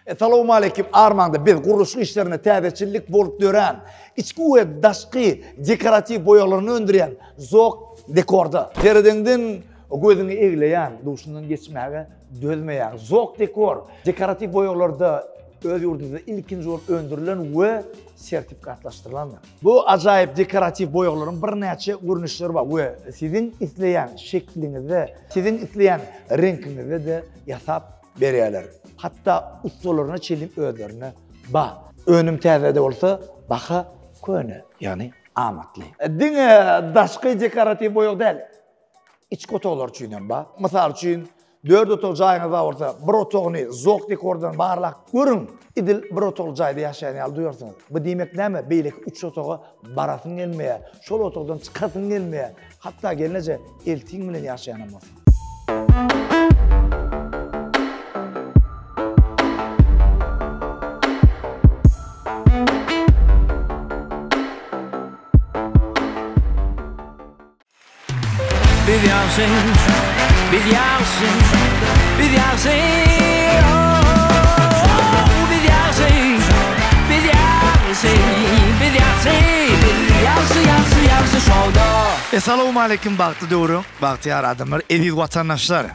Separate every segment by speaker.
Speaker 1: Salowmaleýkim Armaňda biz gurluşyk işlerinde täzeçillik bolup dörän, içki we daşky dekoratiw boýaglaryny öndürýän Zok Dekorda. Seredeňden gözüňi egleýän, duşundan geçmäge dözmeýän Zok Dekor dekoratiw boýaglarda öz ýurdumyzda ilkinji bolup öndürilen we sertifikatlaşdyrylandyr. Bu ajaýyp dekoratiw boýaglaryň birnäçe görnüşleri bar we siziň isleýän şekliňizde, siziň isleýän reňkiňizde-de ýasap berýärler. Hatda ussalaryna çenli özlerinde bar. Önüm täze-de bolsa, baha köne, ýagny amatly. Diňe daşky dekoratiw boýag däl, içki otaglar üçin hem bar. Mysal üçin, dört otag jaýyňyz bar bolsa, bir otagyny Zok dekordan barlap görüň, edil bir otagly jaýda ýaşaýan ýaly duýarsyňyz. Bu diýmek näme? Beýleki üç otaga barasyň gelmeýär, şol otagdan çykasyň gelmeýär. Hatda gelneje eltiň bilen ýaşaýan hem bolsaň.
Speaker 2: Biz ýagşy, biz ýagşy, biz ýagşy, biz ýagşy, biz ýagşy, biz ýagşy, biz ýagşy, ýagşy, ýagşy şowda.
Speaker 1: Essalawmaleýkim bagtly döwrüň bagtyýar adamlar eziz watandaşlar.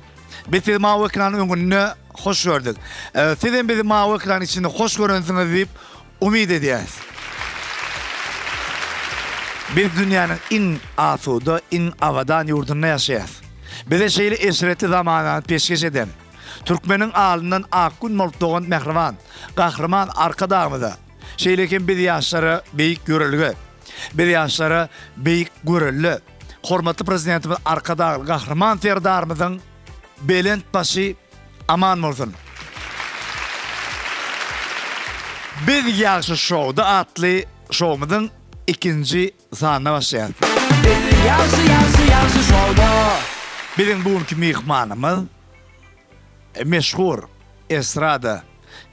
Speaker 1: Biz sizi mawy ekranyň öňünde hoş gördük. Siz hem bizi mawy ekranyň içinde hoş görensiňiz diýip umyt edýäris. Biz dünýäniň iň asuda, iň abadan ýurdunda ýaşaýarys. Bize şeýle eşretli zamanany peşgeş eden, türkmeniň alnyndan ak gün bolup dogan mähriban Gahryman Arkadagymyza, şeýle hem biz ýaşlara beýik ýörelge, biz ýaşlara beýik görelde, hormatly Prezidentimiz Arkadagly Gahryman Serdarymyzyň belent başy aman bolsun! Biz ýagşy şowda atly şowumyzyň ikinji sanyna başlaýarys.
Speaker 2: Biz ýagşy ýagşy ýagşy şowda.
Speaker 1: Biziň bu günki myhmanymyz meşhur estrada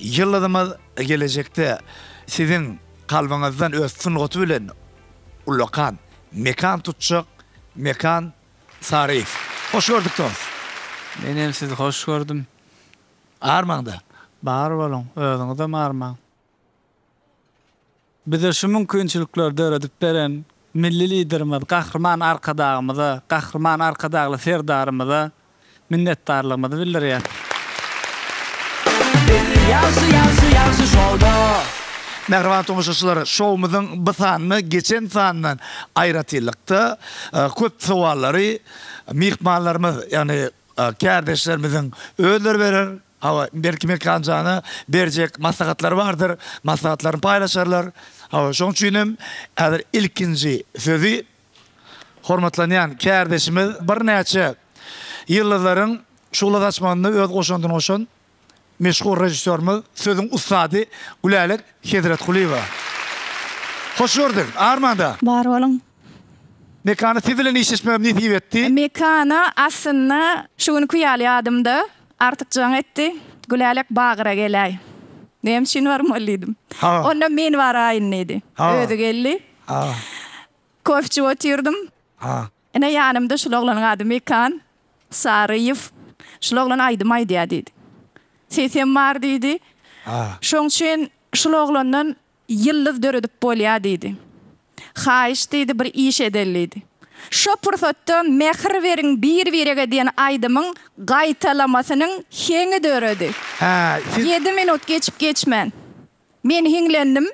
Speaker 1: ýyldyzymyz gelejekde siziň kalbyňyzdan öz sungaty bilen ullakan mekan tutjak Mekan Saryýew. Hoş gördük dost.
Speaker 3: Menem sizi hoş gördüm.
Speaker 1: Armaňda.
Speaker 3: Bar boluň, özüňizem armaň. Bize şu mümkinçilikleri döredip beren Milli Liderimiz Gahryman Arkadagymyza, Gahryman Arkadagly Serdarymyza minnetdarlygymyzy bildirýäs.
Speaker 2: Biz ýagşy ýagşy ýagşy şowda.
Speaker 1: Mähriban tomaşaçylar, şowumyzyň bu sanyny geçen sandan aýratynlykda köp sowallary myhmanlarymyz, ýagny kärdeşlerimiziň özleri berer. Hawa, belki Mekan jana berjek maslahatlary bardyr, maslahatlaryny paýlaşarlar. Hawa, şonuň üçin hem häzir ilkinji sözi hormatlanýan kärdeşimiz birnäçe ýyldyzlaryň şugla saçmagynda öz goşandyny goşan meşhur režissýorymyz, sözüň ussady Gülälek Hezretgulyýewa. Hoş gördük, Armanda!
Speaker 4: Bar boluň.
Speaker 1: Mekana siz bilen işleşmegim nesip etdi.
Speaker 4: Mekana aslynda şu günki ýaly ýadymda, Artyk jaň etdi, Gülälek Bagyra geläý. Näme üçin barmaly diýdim. Onda men baraýyn diýdi. Özi geldi. Kofe içip otyrdym. Ine ýanymda şul oglanyň ady Mekan Saryýew. Şul oglan aýdym aýdýar diýdi. Sesem bar diýdi. Şoň üçin şul oglandan ýyldyz döredip bolýar diýdi. Haýyş diýdi bir iş edeli diýdi. Şo pursatda Mähir beriň bir-birege diýen aýdymyň gaýtalamasynyň heňi döredi. Ýedi minut geçip-geçmän. Men hiňlendim,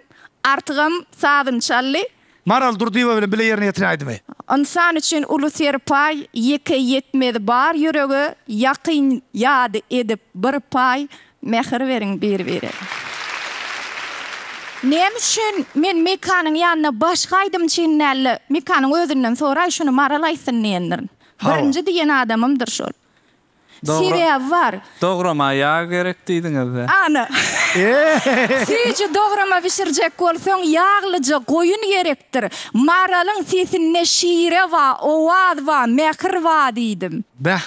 Speaker 4: Artygam sazyny çaldy.
Speaker 1: Maral Durdyýewa bilen bile ýerine ýetiren aýdymy.
Speaker 4: Ynsan üçin uly serpaý, Ýeke ýetmez bar ýürege, Ýakyn ýady edip bir paý, Mähir beriň bir-birege. Näme üçin men Mekanyň ýanyna başga aýdymçyny däl-de, Mekanyň özünden soraý, şuny Maral aýtsyn diýendirin. Birinji diýen adamymdyr şol. Sebäbi bar.
Speaker 3: Dograma ýag gerek diýdiňiz-dä.
Speaker 4: Ana. Süýji dograma bişirjek bolsaň, ýaglyja goýun gerekdir. Maralyň sesinde şire bar, owaz bar, mähir bar diýdim.
Speaker 1: Bäh.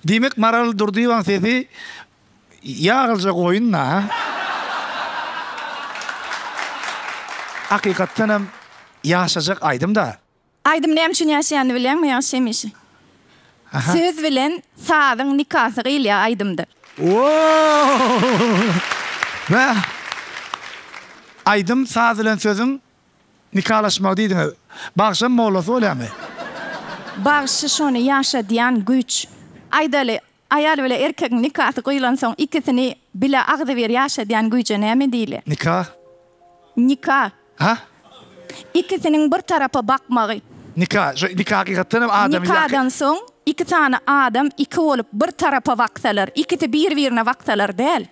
Speaker 1: Diýmek Maral Durdyýewaň sesi ýaglyja goýun-da, ha? Hakykatdanam ýaşajak aýdym-da.
Speaker 4: Aýdym näme üçin ýaşaýanyny bilýäňmi ýagşy hemişe söz bilen sazyň nikasy gyýylýar aýdymda.
Speaker 1: Woow!
Speaker 5: Bäh! Aýdym saz bilen sözüň nikalaşmagy diýdiňiz. Bagşam mollasy bolýamy?
Speaker 4: Bagşy şony ýaşadýan güýç. Aýdaly, aýal bile erkegiň nikasy gyýlansoň ikisini bile agzybir ýaşadýan güýje näme diýilýär?
Speaker 5: Nika.
Speaker 4: Nika.
Speaker 5: Ha?
Speaker 4: Ikisiniň bir tarapa bakmagy.
Speaker 5: Nika. Şo nika hakykatdan hem adamy ýaky.
Speaker 4: Nikadan soň iki sany adam iki bolup bir tarapa baksalar, ikisi bir-birine baksalar däl.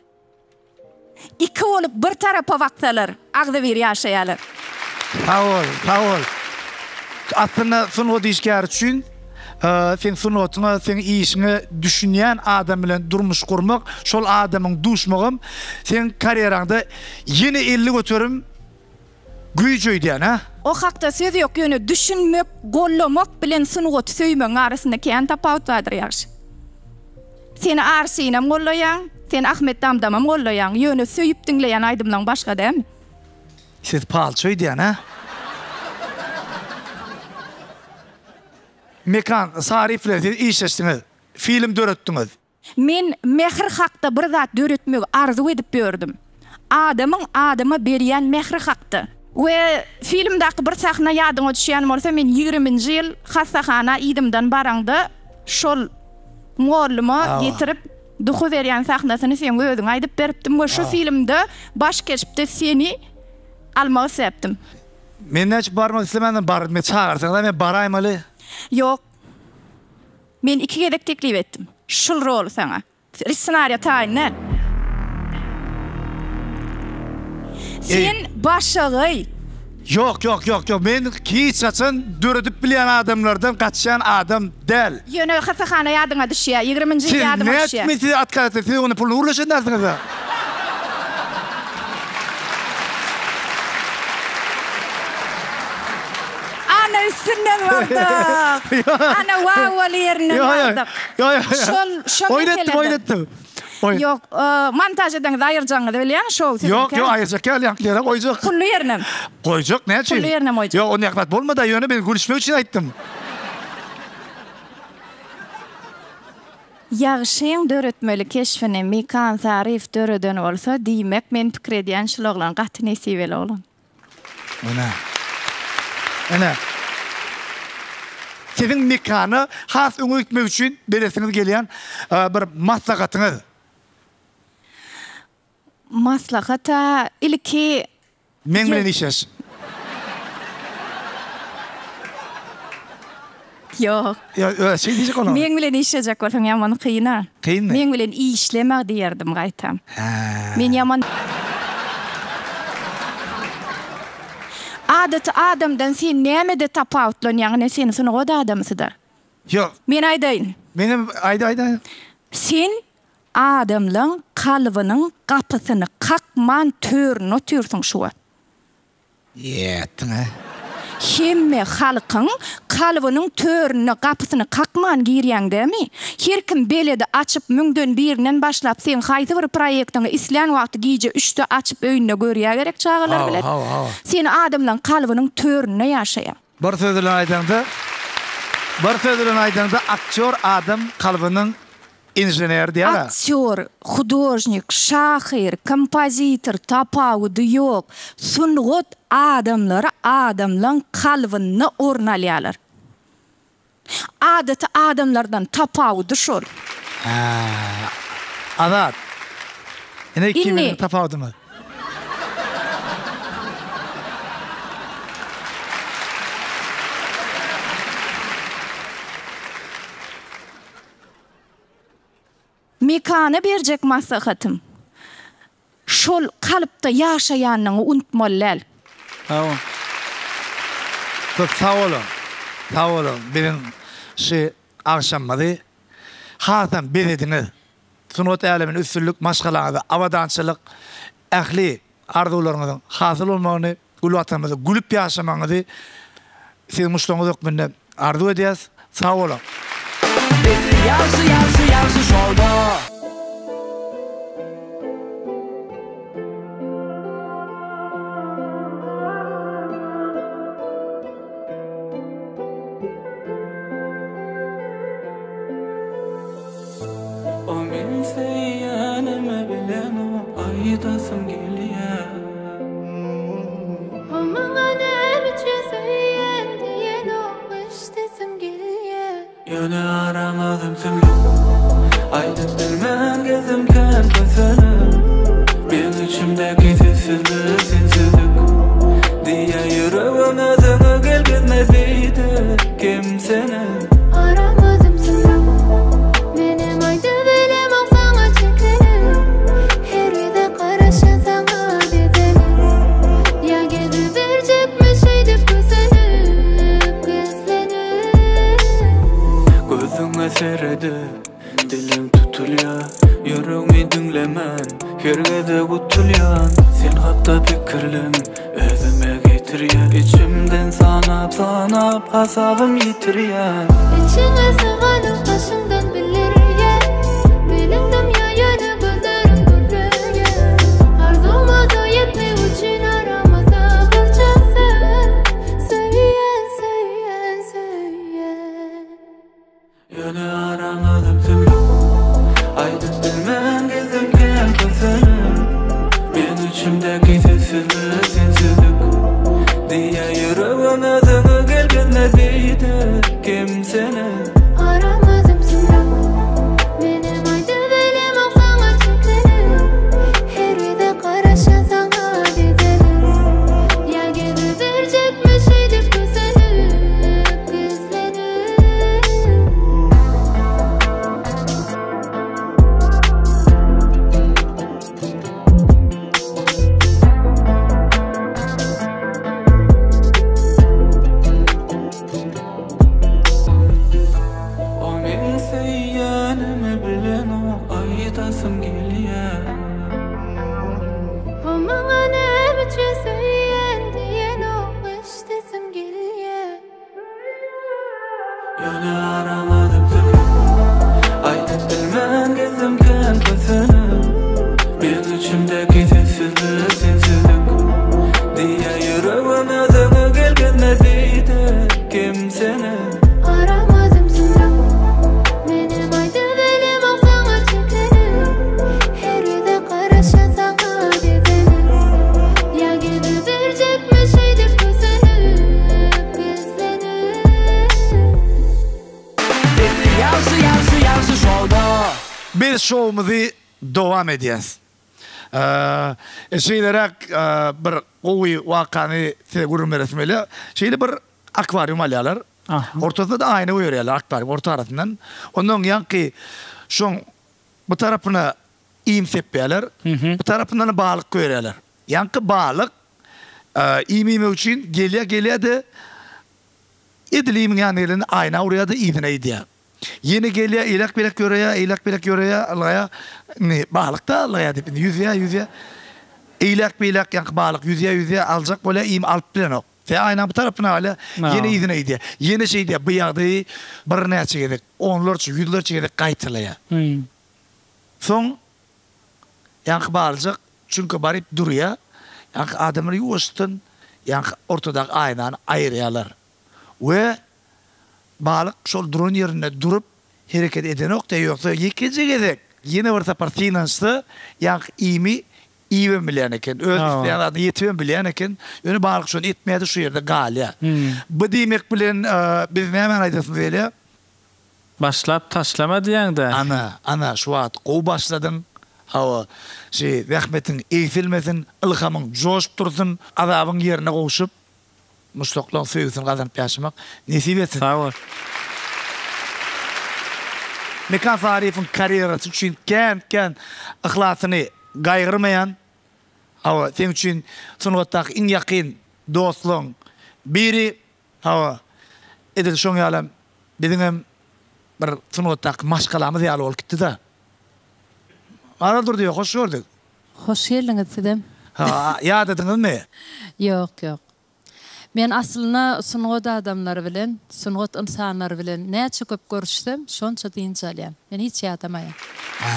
Speaker 4: Iki bolup bir tarapa baksalar, agzybir ýaşaýarlar.
Speaker 5: Sag bol, sag bol. Aslynda sungat işgäri üçin seň sungatyňa, seň işiňe düşünýän adam bilen durmuş gurmak, şol adamyň duşmagam seň karýeraňda ýene 50% güýç öýdýän, hä?
Speaker 4: O hakda söz ýok, ýöne düşünmek, gollamak bilen sungaty söýmegiň arasynda kän tapawut bardyr ýagşy. Sen Arsinam gollaýaň, sen Ahmet Damdamam gollaýaň, ýöne söýüp diňleýän aýdymlaň başga dämi?
Speaker 5: Siz palçy öýdýän, hä? Mekan Saryýew bilen siz işleşdiňiz, film döretdiňiz.
Speaker 4: Men mähir hakda bir zat döretmegi arzuw edip ýördüm. Adamyň adama berýän mähri hakda. We filmdaky bir sahna ýadyňa düşýän bolsa men ýigriminji ýyl hassahana yzymdan baraňda şol molluma getirip duhy berýän sahnasyny seň özüň aýdyp beripdim we şu filmde baş keşpde seni almak isläpdim.
Speaker 5: Men näçe barmak islemändim bar men çagyrsaňyzam men baraýmaly.
Speaker 4: Ýok. Men iki gezek teklip etdim. Şul roly saňa. Ssenariýa taýyn däl. Sen başagaý.
Speaker 5: Ýok ýok ýok ýok men hiç haçan döredip bilýän adamlardan gaçýan adam däl.
Speaker 4: Ýöne hassahana ýadyňa düşýä, ýigriminji ýyl ýadyma
Speaker 5: düşýä. Siz nätip men size otkaz etsem siz onda puluny gürleşen dälsiňiz-ä.
Speaker 4: Ana üstünden bardyk. Ana wawwaly ýerinden bardyk. Şol şo
Speaker 5: Oýun etdim, oýun etdim.
Speaker 4: Ýok, montaž edeňizde aýyrjagyňyzy bilýän şou siziňki.
Speaker 5: Ýok, ýok, aýyrjak ýaly ýaňky ýere goýjak.
Speaker 4: Pully ýerinem.
Speaker 5: Goýjak, näme üçin?
Speaker 4: Pully ýerinem goýjak.
Speaker 5: Ýok, onda zat bolmady, ýöne men gülüşmek üçin aýtdym.
Speaker 4: Ýagşyň döretmeli keşbini Mekan Saryýew döreden bolsa, diýmek, men pikir edýän şul oglan gaty nesibeli oglan.
Speaker 5: Ine. Ine. Siziň Mekana has öňe gitmek üçin beresiňiz gelýän bir maslahatyňyz?
Speaker 4: Maslahat-a ilki
Speaker 5: Meň bilen işleş.
Speaker 4: Ýok.
Speaker 5: Ýa, öz şeý diýjek bolan.
Speaker 4: Meň bilen işlejek bolsaň ýaman kyn-a.
Speaker 5: Kynmy?
Speaker 4: Meň bilen işleme diýerdim gaýtam.
Speaker 5: Hä.
Speaker 4: Men ýaman Adaty adamdan sen nämede tapawutlanýaň ine sen sungat adamysy-da.
Speaker 5: Ýok.
Speaker 4: Men aýdaýyn.
Speaker 5: Menem aýda aýda.
Speaker 4: Sen adamlaň kalbynyň gapysyny kakman töründe otyrsyň şu wagt.
Speaker 5: Ýetdiň-ä.
Speaker 4: Hemme halkyň kalbynyň töründe gapysyny kakman girýäň dämi? Her kim beledi açyp müňden birinden başlap seň haýsy bir proýektiňi islän wagty gije üçde açyp öýünde görýä gerek çagalary bilen. Sen adamlaň kalbynyň töründe ýaşaýaň.
Speaker 5: Bir söz bilen aýdaňda, bir söz bilen aýdaňda aktýor adam kalbynyň Inžener diýýär-ä.
Speaker 4: Aktýor, hudožnik, şahyr, kompozitor tapawudy ýok. Sungat adamlary adamlaň kalbynda orun alýarlar. Adaty adamlardan tapawudy şol.
Speaker 5: Hä. Azat. Ine ikimiziň tapawudymyz.
Speaker 4: Mekana berjek maslahatym, şol kalypda ýaşaýanyňy unutmaly däl.
Speaker 5: Sag boluň. Köp sag boluň. Sag boluň. Biziň şu agşamymyzy hasam bezediňiz. Sungat äleminde üstünlik, maşgalaňyzda abadançylyk, ähli arzuwlaryňyzyň hasyl bolmagyny Gül Watanymyzda gülüp ýaşamagyňyzy siziň muşdagyňyz hökmünde arzuw edýäs. Sag boluň!
Speaker 2: Biz ýagşy ýagşy ýagşy şowda. O men söýýänimi bilenok. Aýdasym gelýär.
Speaker 6: O maňa näme üçin söýýän diýenok eşdesim gelýär.
Speaker 2: Ýöne aramyz ümsümlik Aýdyp bilmän gezdim kän kösenip Meň içimdäki sessizlik sensizlik Diýýär ýüregim özüňe gel gezme beýdip kemsenip.
Speaker 6: Aramyz ümsümlik Menem aýdybilemok saňa çekinip Her gezek garaşan saňa bezenip Ýa geziberjekmi şeýdip kösenip gizlenip.
Speaker 2: Gözüňe seredip Dilim tutulýar, ýüregmi diňlemän, her gezek utulýan. Sen hakda pikirlem özüme getirýär. Içimden sanap, sanap hasabym ýitirýän.
Speaker 6: Içiňe syganok daşyňdan bildirýär. Meniň dymýa ýöne gözleriň gürleýär. Arzuwymyza ýetmek üçin aramyzda birje söz. Söýýän, söýýän, söýýän.
Speaker 2: Ýöne aramyz ümsümlik Aýdyp bilmän gezdim kän kösenip Men içimdäki sessizlik sensizlik Diýýär ýüregim özüňe gel gezme beýdip kemsenip
Speaker 6: Aramyz ümsümlik Menem aýdybilemok saňa çekinip Her gezek garaşan saňa bezenip Ýa geziberjekmi şeýdip kösenip Gizlenip.
Speaker 2: O meň söýýänimi bilenok aýdasym gelýär.
Speaker 6: O maňa näme üçin söýýän diýenok eşdesim gelýär.
Speaker 2: Ýöne aramyz ümsümlik Aýdyp bilmän gezdim kän kösenip Meň içimdäki sessizlik sensizlik Diýýär ýüregim özüňe gel gezme beýdip kemsenip.
Speaker 6: Aramyz ümsümlik Menem aýdybilemok saňa çekinip Her gezek garaşan saňa bezenip Ýa geziberjekmi şeýdip kösenip
Speaker 2: Ýagşy ýagşy ýagşy şowda.
Speaker 5: Biz şowumyzy dowam edýäs. Şeýleräk bir gowy wakany size gürrüň beresim gelýär. Şeýle bir akwarium alýarlar. Ortasyna-da aýna goýberýärler akwarium orta arasyndan. Ondan ýaňky şoň bu tarapyna iým sepýärler, bu tarapyndan-da balyk goýberýärler. Ýaňky balyk iým iýmek üçin gelýär, gelýär-de, edil iýmiň ýanyna gelende aýna urýar-da yzyna gidýär. Ýene gelýär, eýläk-beýläk ýöreýär, eýläk-beýläk ýöreýär, ylgaýar. Indi balyk-da ylgaýar diýip, indi ýüzýär, ýüzýär. Eýläk-beýläk ýaňky balyk ýüzýär, ýüzýär, aljak bolýar, iými alyp bilenok. Tä aýnaň bu tarapyna galýar, ýene yzyna gidýär. Ýene şeýdýär. Bu ýagdaýy birnäçe gezek, onlarça, ýüzlerçe gezek gaýtalaýar. Soň ýaňky balyjak çüňke baryp durýar. Ýaňky adamlar ýuwaşdan ýaňky ortadaky aýnany aýyrýarlar we balyk şol duran ýerinde durup hereket edenok-da, ýogsa ýekeje gezek ýene bir sapar synanyşsa ýaňky iými iýibem bilýän eken, öz isleýän zadyna ýetibem bilýän eken, ýöne balyk şony etmeýär-de şu ýerde galýar. Bu diýmek bilen biz nämäni aýdasymyz gelýär?
Speaker 3: Başlap taşlama diýäňdä.
Speaker 5: Ana, ana, şu wagt gowy başladyň. Hawa, şi zähmetiň egsilmesin, ylhamyň joşup dursun, azabyň ýerine gowşup, muşdaklaň söýgüsini gazanyp ýaşamak nesip etsin.
Speaker 3: Sag bol.
Speaker 5: Mekan Saryýewiň karýerasy üçin kän-kän yhlasyny gaýgyrmaýan, hawa, seň üçin sungatdaky iň ýakyn dostlaň biri. Hawa, edil şoň ýalam biziňem bir sungatdaky maşgalamyz ýaly bolup gitdi-de. Maral Durdyýewa, hoş gördük.
Speaker 7: Hoş geldiňiz sizem.
Speaker 5: Ha, ýadadyňyzmy?
Speaker 7: Ýok, ýok. Men aslynda sungat adamlary bilen, sungat ynsanlary bilen näçe köp görüşsem, şonça dynç alýan. Men hiç ýadamaýan.
Speaker 5: Hä.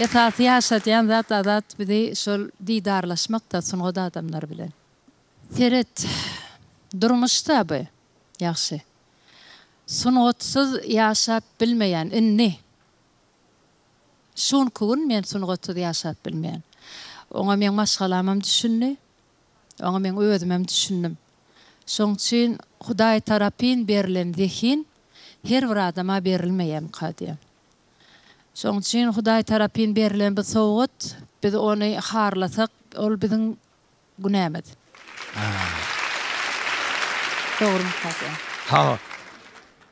Speaker 7: Esasy ýaşadýan zat Azat bizi şol didarlaşmakda sungat adamlary bilen. Seret, durmuşda bu, ýagşy. Sungatsyz ýaşap bilmeýän indi. Şu günki gün men sungatsyz ýaşap bilmeýän. Oňa meň maşgalamam düşündi. Oňa meň özümem düşündim. Şoň üçin Hudaý tarapyn berlen zehin her bir adama berilmeýärmika diýýän. Şoň üçin Hudaý tarapyn berlen bu sowgat, biz ony harlasak, ol biziň günämiz. Dogrumyka diýýän.
Speaker 5: Hawa.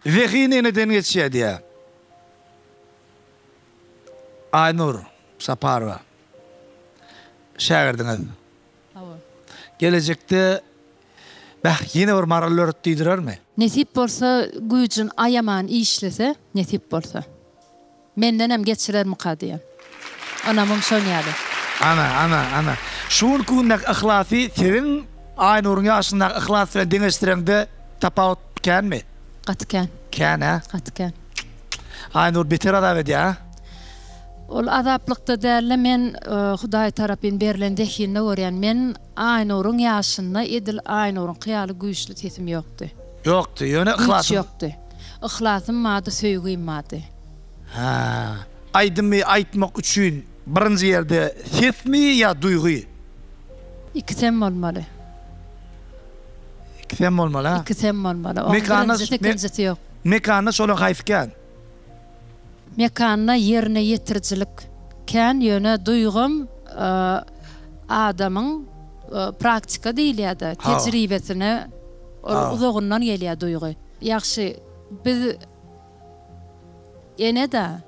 Speaker 5: Zehin eneden geçýär diýýär. Aýnur Saparowa. Şägirdiňiz.
Speaker 7: Hawa.
Speaker 5: Gelejekde Bäh, ýene bir maral döret diýdirermi?
Speaker 7: Nesip bolsa güýjün aýaman işlese nesip bolsa. Mendenem geçirermika diýen. Ynamym şon ýaly.
Speaker 5: Ana, ana, ana. Şu günki gündäki yhlasy siziň Aýnuryň ýaşyndaky yhlas bilen deňeşdireňde tapawut känmi?
Speaker 7: Gaty kän.
Speaker 5: Kän, hä?
Speaker 7: Gaty kän.
Speaker 5: Aýnur beter azap edýär, hä?
Speaker 7: Ol azaplykda dälde men Hudaý tarapyn berlen zehinde görýän. Men Aýnuryň ýaşynda edil Aýnuryňky ýaly güýçli sesim ýokdy.
Speaker 5: Ýokdy, ýöne
Speaker 7: yhlasym. Güýç ýokdy. Yhlasym bardy, söýgim bardy.
Speaker 5: Hä. Aýdymy aýtmak üçin birinji ýerde sesmi ýa duýgy?
Speaker 7: Ikisem bolmaly.
Speaker 5: Ikisem bolmaly, hä?
Speaker 7: Ikisem bolmaly. Oň birinjisi, ikinjisi ýok.
Speaker 5: Mekanda şolaň haýsy kän?
Speaker 7: Mekanda ýerine ýetirijilik kän, ýöne duýgam adamyň praktika diýilýär-de, tejribesine ol uzagyndan gelýär duýgy. Ýagşy, biz ene-de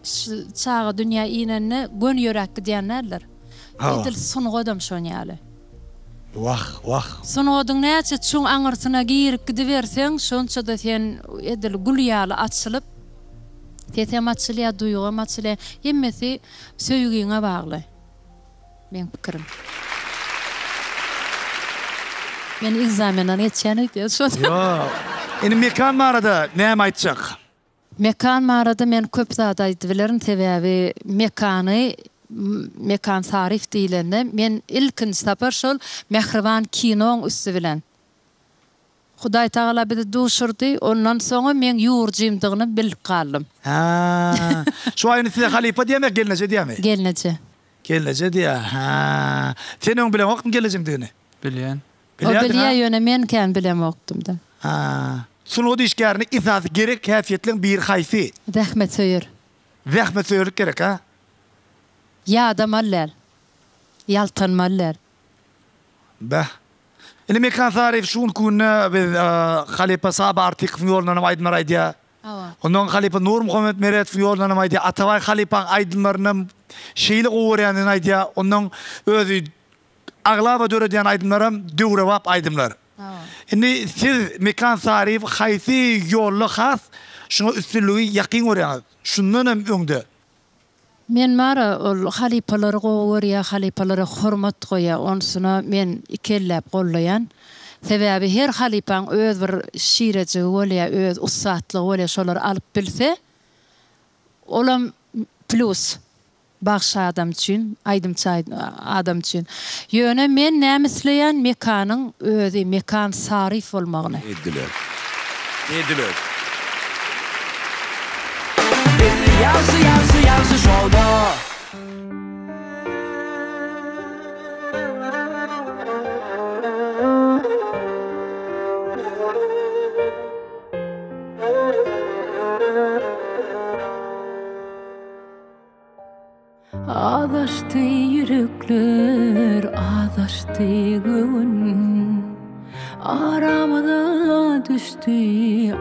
Speaker 7: şu çaga dünýä inende göni ýöräp gidýän däldir. Edil sungadam şon ýaly.
Speaker 5: Wah, wah.
Speaker 7: Sungadyň näçe çuň aňyrsyna girip gidiberseň, şonça-da sen edil gül ýaly açylyp, sesem açylýar, duýgam açylýar. Hemmesi söýgiňe bagly. Meň pikirim. Men ekzamenden geçýän öýdýän şonda.
Speaker 5: Ýok. Indi Mekan barada näme aýtjak?
Speaker 7: Mekan barada men köp zat aýdyp bilerin, sebäbi Mekany Mekan Saryýew diýlende men ilkinji sapar şol Mähriban kinoň üsti bilen Hudaý Tagala bizi duşurdy, ondan soňa meň ýurjymdygyny bilip galdym.
Speaker 5: Hä. Şu aýyny size halypa diýýärmi ýa gelneje diýýärmi?
Speaker 7: Gelneje.
Speaker 5: Gelneje diýýär. Hä. Sen öň bileňokdyň gelnejeňdigini?
Speaker 3: Bilýän.
Speaker 7: O bilýär ýöne men kän bilemokdym-da.
Speaker 5: Hä. Sungat işgärine esasy gerek häsiýetleň biri haýsy?
Speaker 7: Zähmetsöýer.
Speaker 5: Zähmetsöýerlik gerek, hä?
Speaker 7: Ýadamaly däl. Ýaltanmaly däl.
Speaker 5: Bäh. Indi Mekan Saryýew şu günki günde biz halypa Saba Artykowyň ýolundanam aýdymlar aýdýar. Ondan halypa Nurmuhammet Meredowyň ýolundanam aýdýar. Atabaý halypaň aýdymlarynam şeýle gowy görýändigini aýdýar. Ondan özi Aglaba döredýän aýdymlaram döwrebap aýdymlar. Indi siz Mekan Saryýew haýsy ýolda has şuňa üstünligi ýakyn görýäňiz? Şundan hem öňde.
Speaker 7: Men bara ol halypalary gowy görýä halypalara hormat goýa onsuna men ikelläp gollaýan. Sebäbi her halypaň öz bir şirejigi bolýa öz ussatlygy bolýa şolary alyp bilse olam plýus. Bagşy adam üçin, aýdymçy adam üçin. Ýöne men näme isleýän Mekanyň özi Mekan Saryýew bolmagyny.
Speaker 8: Ediler. Ediler.
Speaker 2: Biz ýagşy ýagşy ýagşy şowda. Azaşdy ýürekler, azaşdy göwün. Aramyza düşdi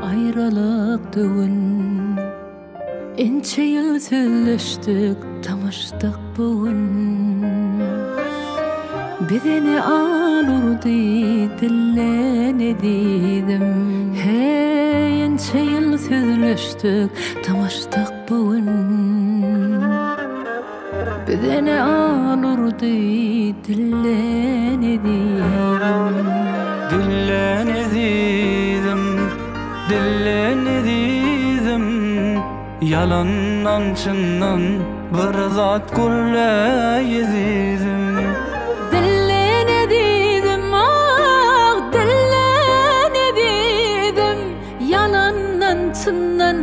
Speaker 2: aýralyk düwün. Ençe ýyl sözleşdik, tanyşdyk bu gün. Bize ne al urdy, dillen ezizim. Heý, ençe ýyl sözleşdik, tanyşdyk Bu gün bize ne al urdy dillen ezizim.
Speaker 9: Dillen ezizim, dillen ezizim, Ýalandan çyndan bir zat gürle ezizim.
Speaker 6: Dillen ezizim, ah, dillen ezizim, Ýalandan çyndan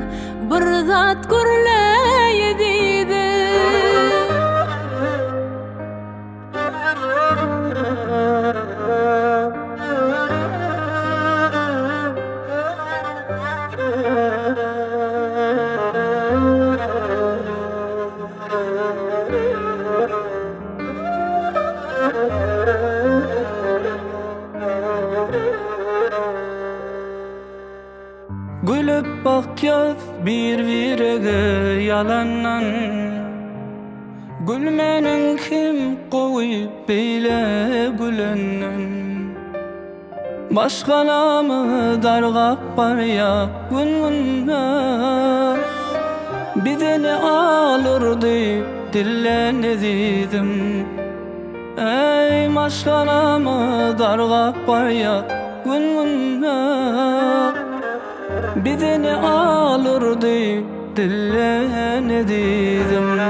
Speaker 6: bir zat gürle ezizim.
Speaker 9: Gülüp bakýas bir-birege ýalandan Gülmäniň kim gowy beýle gülenden Maşgalamyz dargap barýa gün-günden Bize ne alurdy dillen ezizim Eý maşgalamyz dargap barýa gün-günden Bize ne alurdy dillen ezizim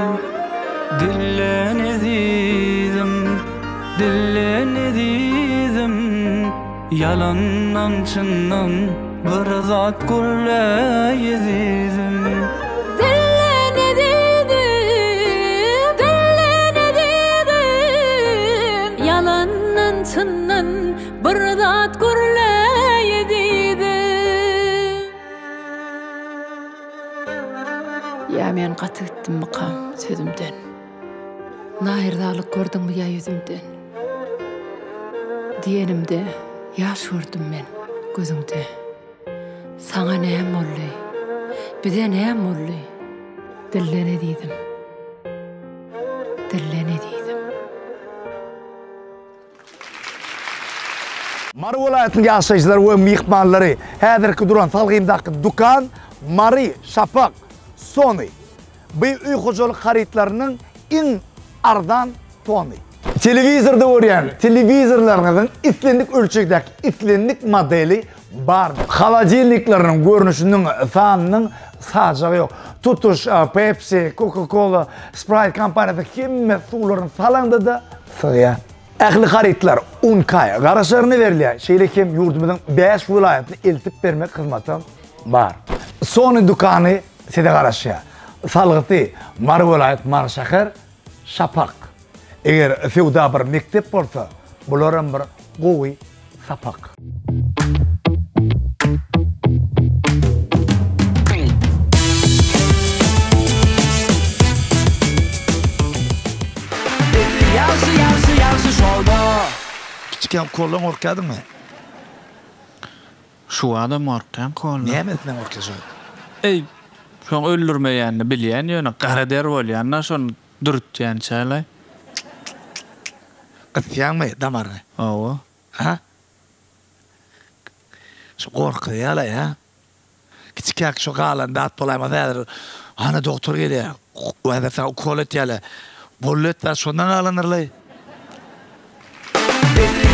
Speaker 9: Dillen ezizim Dillen ezizim Ýalandan çyndan bir zat gürle ezizim.
Speaker 6: Dillen ezizim, dillen ezizim, Ýalandan çyndan bir zat gürle ezizim.
Speaker 7: Ýa men gaty gitdimmikam sözümden. Naýyrdalyk gördüňmi ýa ýüzümden? Diýenimde ýaş gördüm men gözüňde. Saňa näm boldy? Bize näm boldy? Dillen ezizim. Dillen ezizim.
Speaker 1: Mary welaýatynyň ýaşaýjylary we myhmanlary, häzirki duran salgymdaky dükan Mary, Şapak, Sony. Bu öý hojalyk harytlarynyň iň arzan tony. Telewizorda görýän telewizorlaryňyzyň islendik ölçegdäki islendik modeli bardyr. Holodilnikleriniň görnüşiniň sanynyň sajagy ýok. Tutuş Pepsi, Coca-Cola, Sprite kompaniýasynyň hemme suwlaryny salaňda-da sygýar. Ähli harytlar Unkaý garaşaryna berilýär, şeýle hem ýurdumyzyň bäş welaýatyna eltip bermek hyzmatam bar. Sony dükany size garaşýar. Salgysy, Mary welaýat, Mary şäher, Şapak. Eger söwda bir mekdep bolsa, bularam bir gowy sapak.
Speaker 2: Ýagşy ýagşy ýagşy şowda.
Speaker 5: Kiçikäm koldan gorkýardyňmy?
Speaker 3: Şu adam gorkýan koldan.
Speaker 5: Nämesinden gorkýaň?
Speaker 3: Eý, şoň öldürmeýänini bilýän ýöne gara der bolýan-da şony dürtýänçäleý.
Speaker 5: Gysýaňmy damaryny?
Speaker 3: Hawa.
Speaker 5: Ha? Şu gorkuzýar-laý, hä? Kiçikäk şu galan zat bolaýmasa häzir hany dogtor gelýär. Häzir saňa ukol etýärler. Boldy etmez şondan galandyrlaý.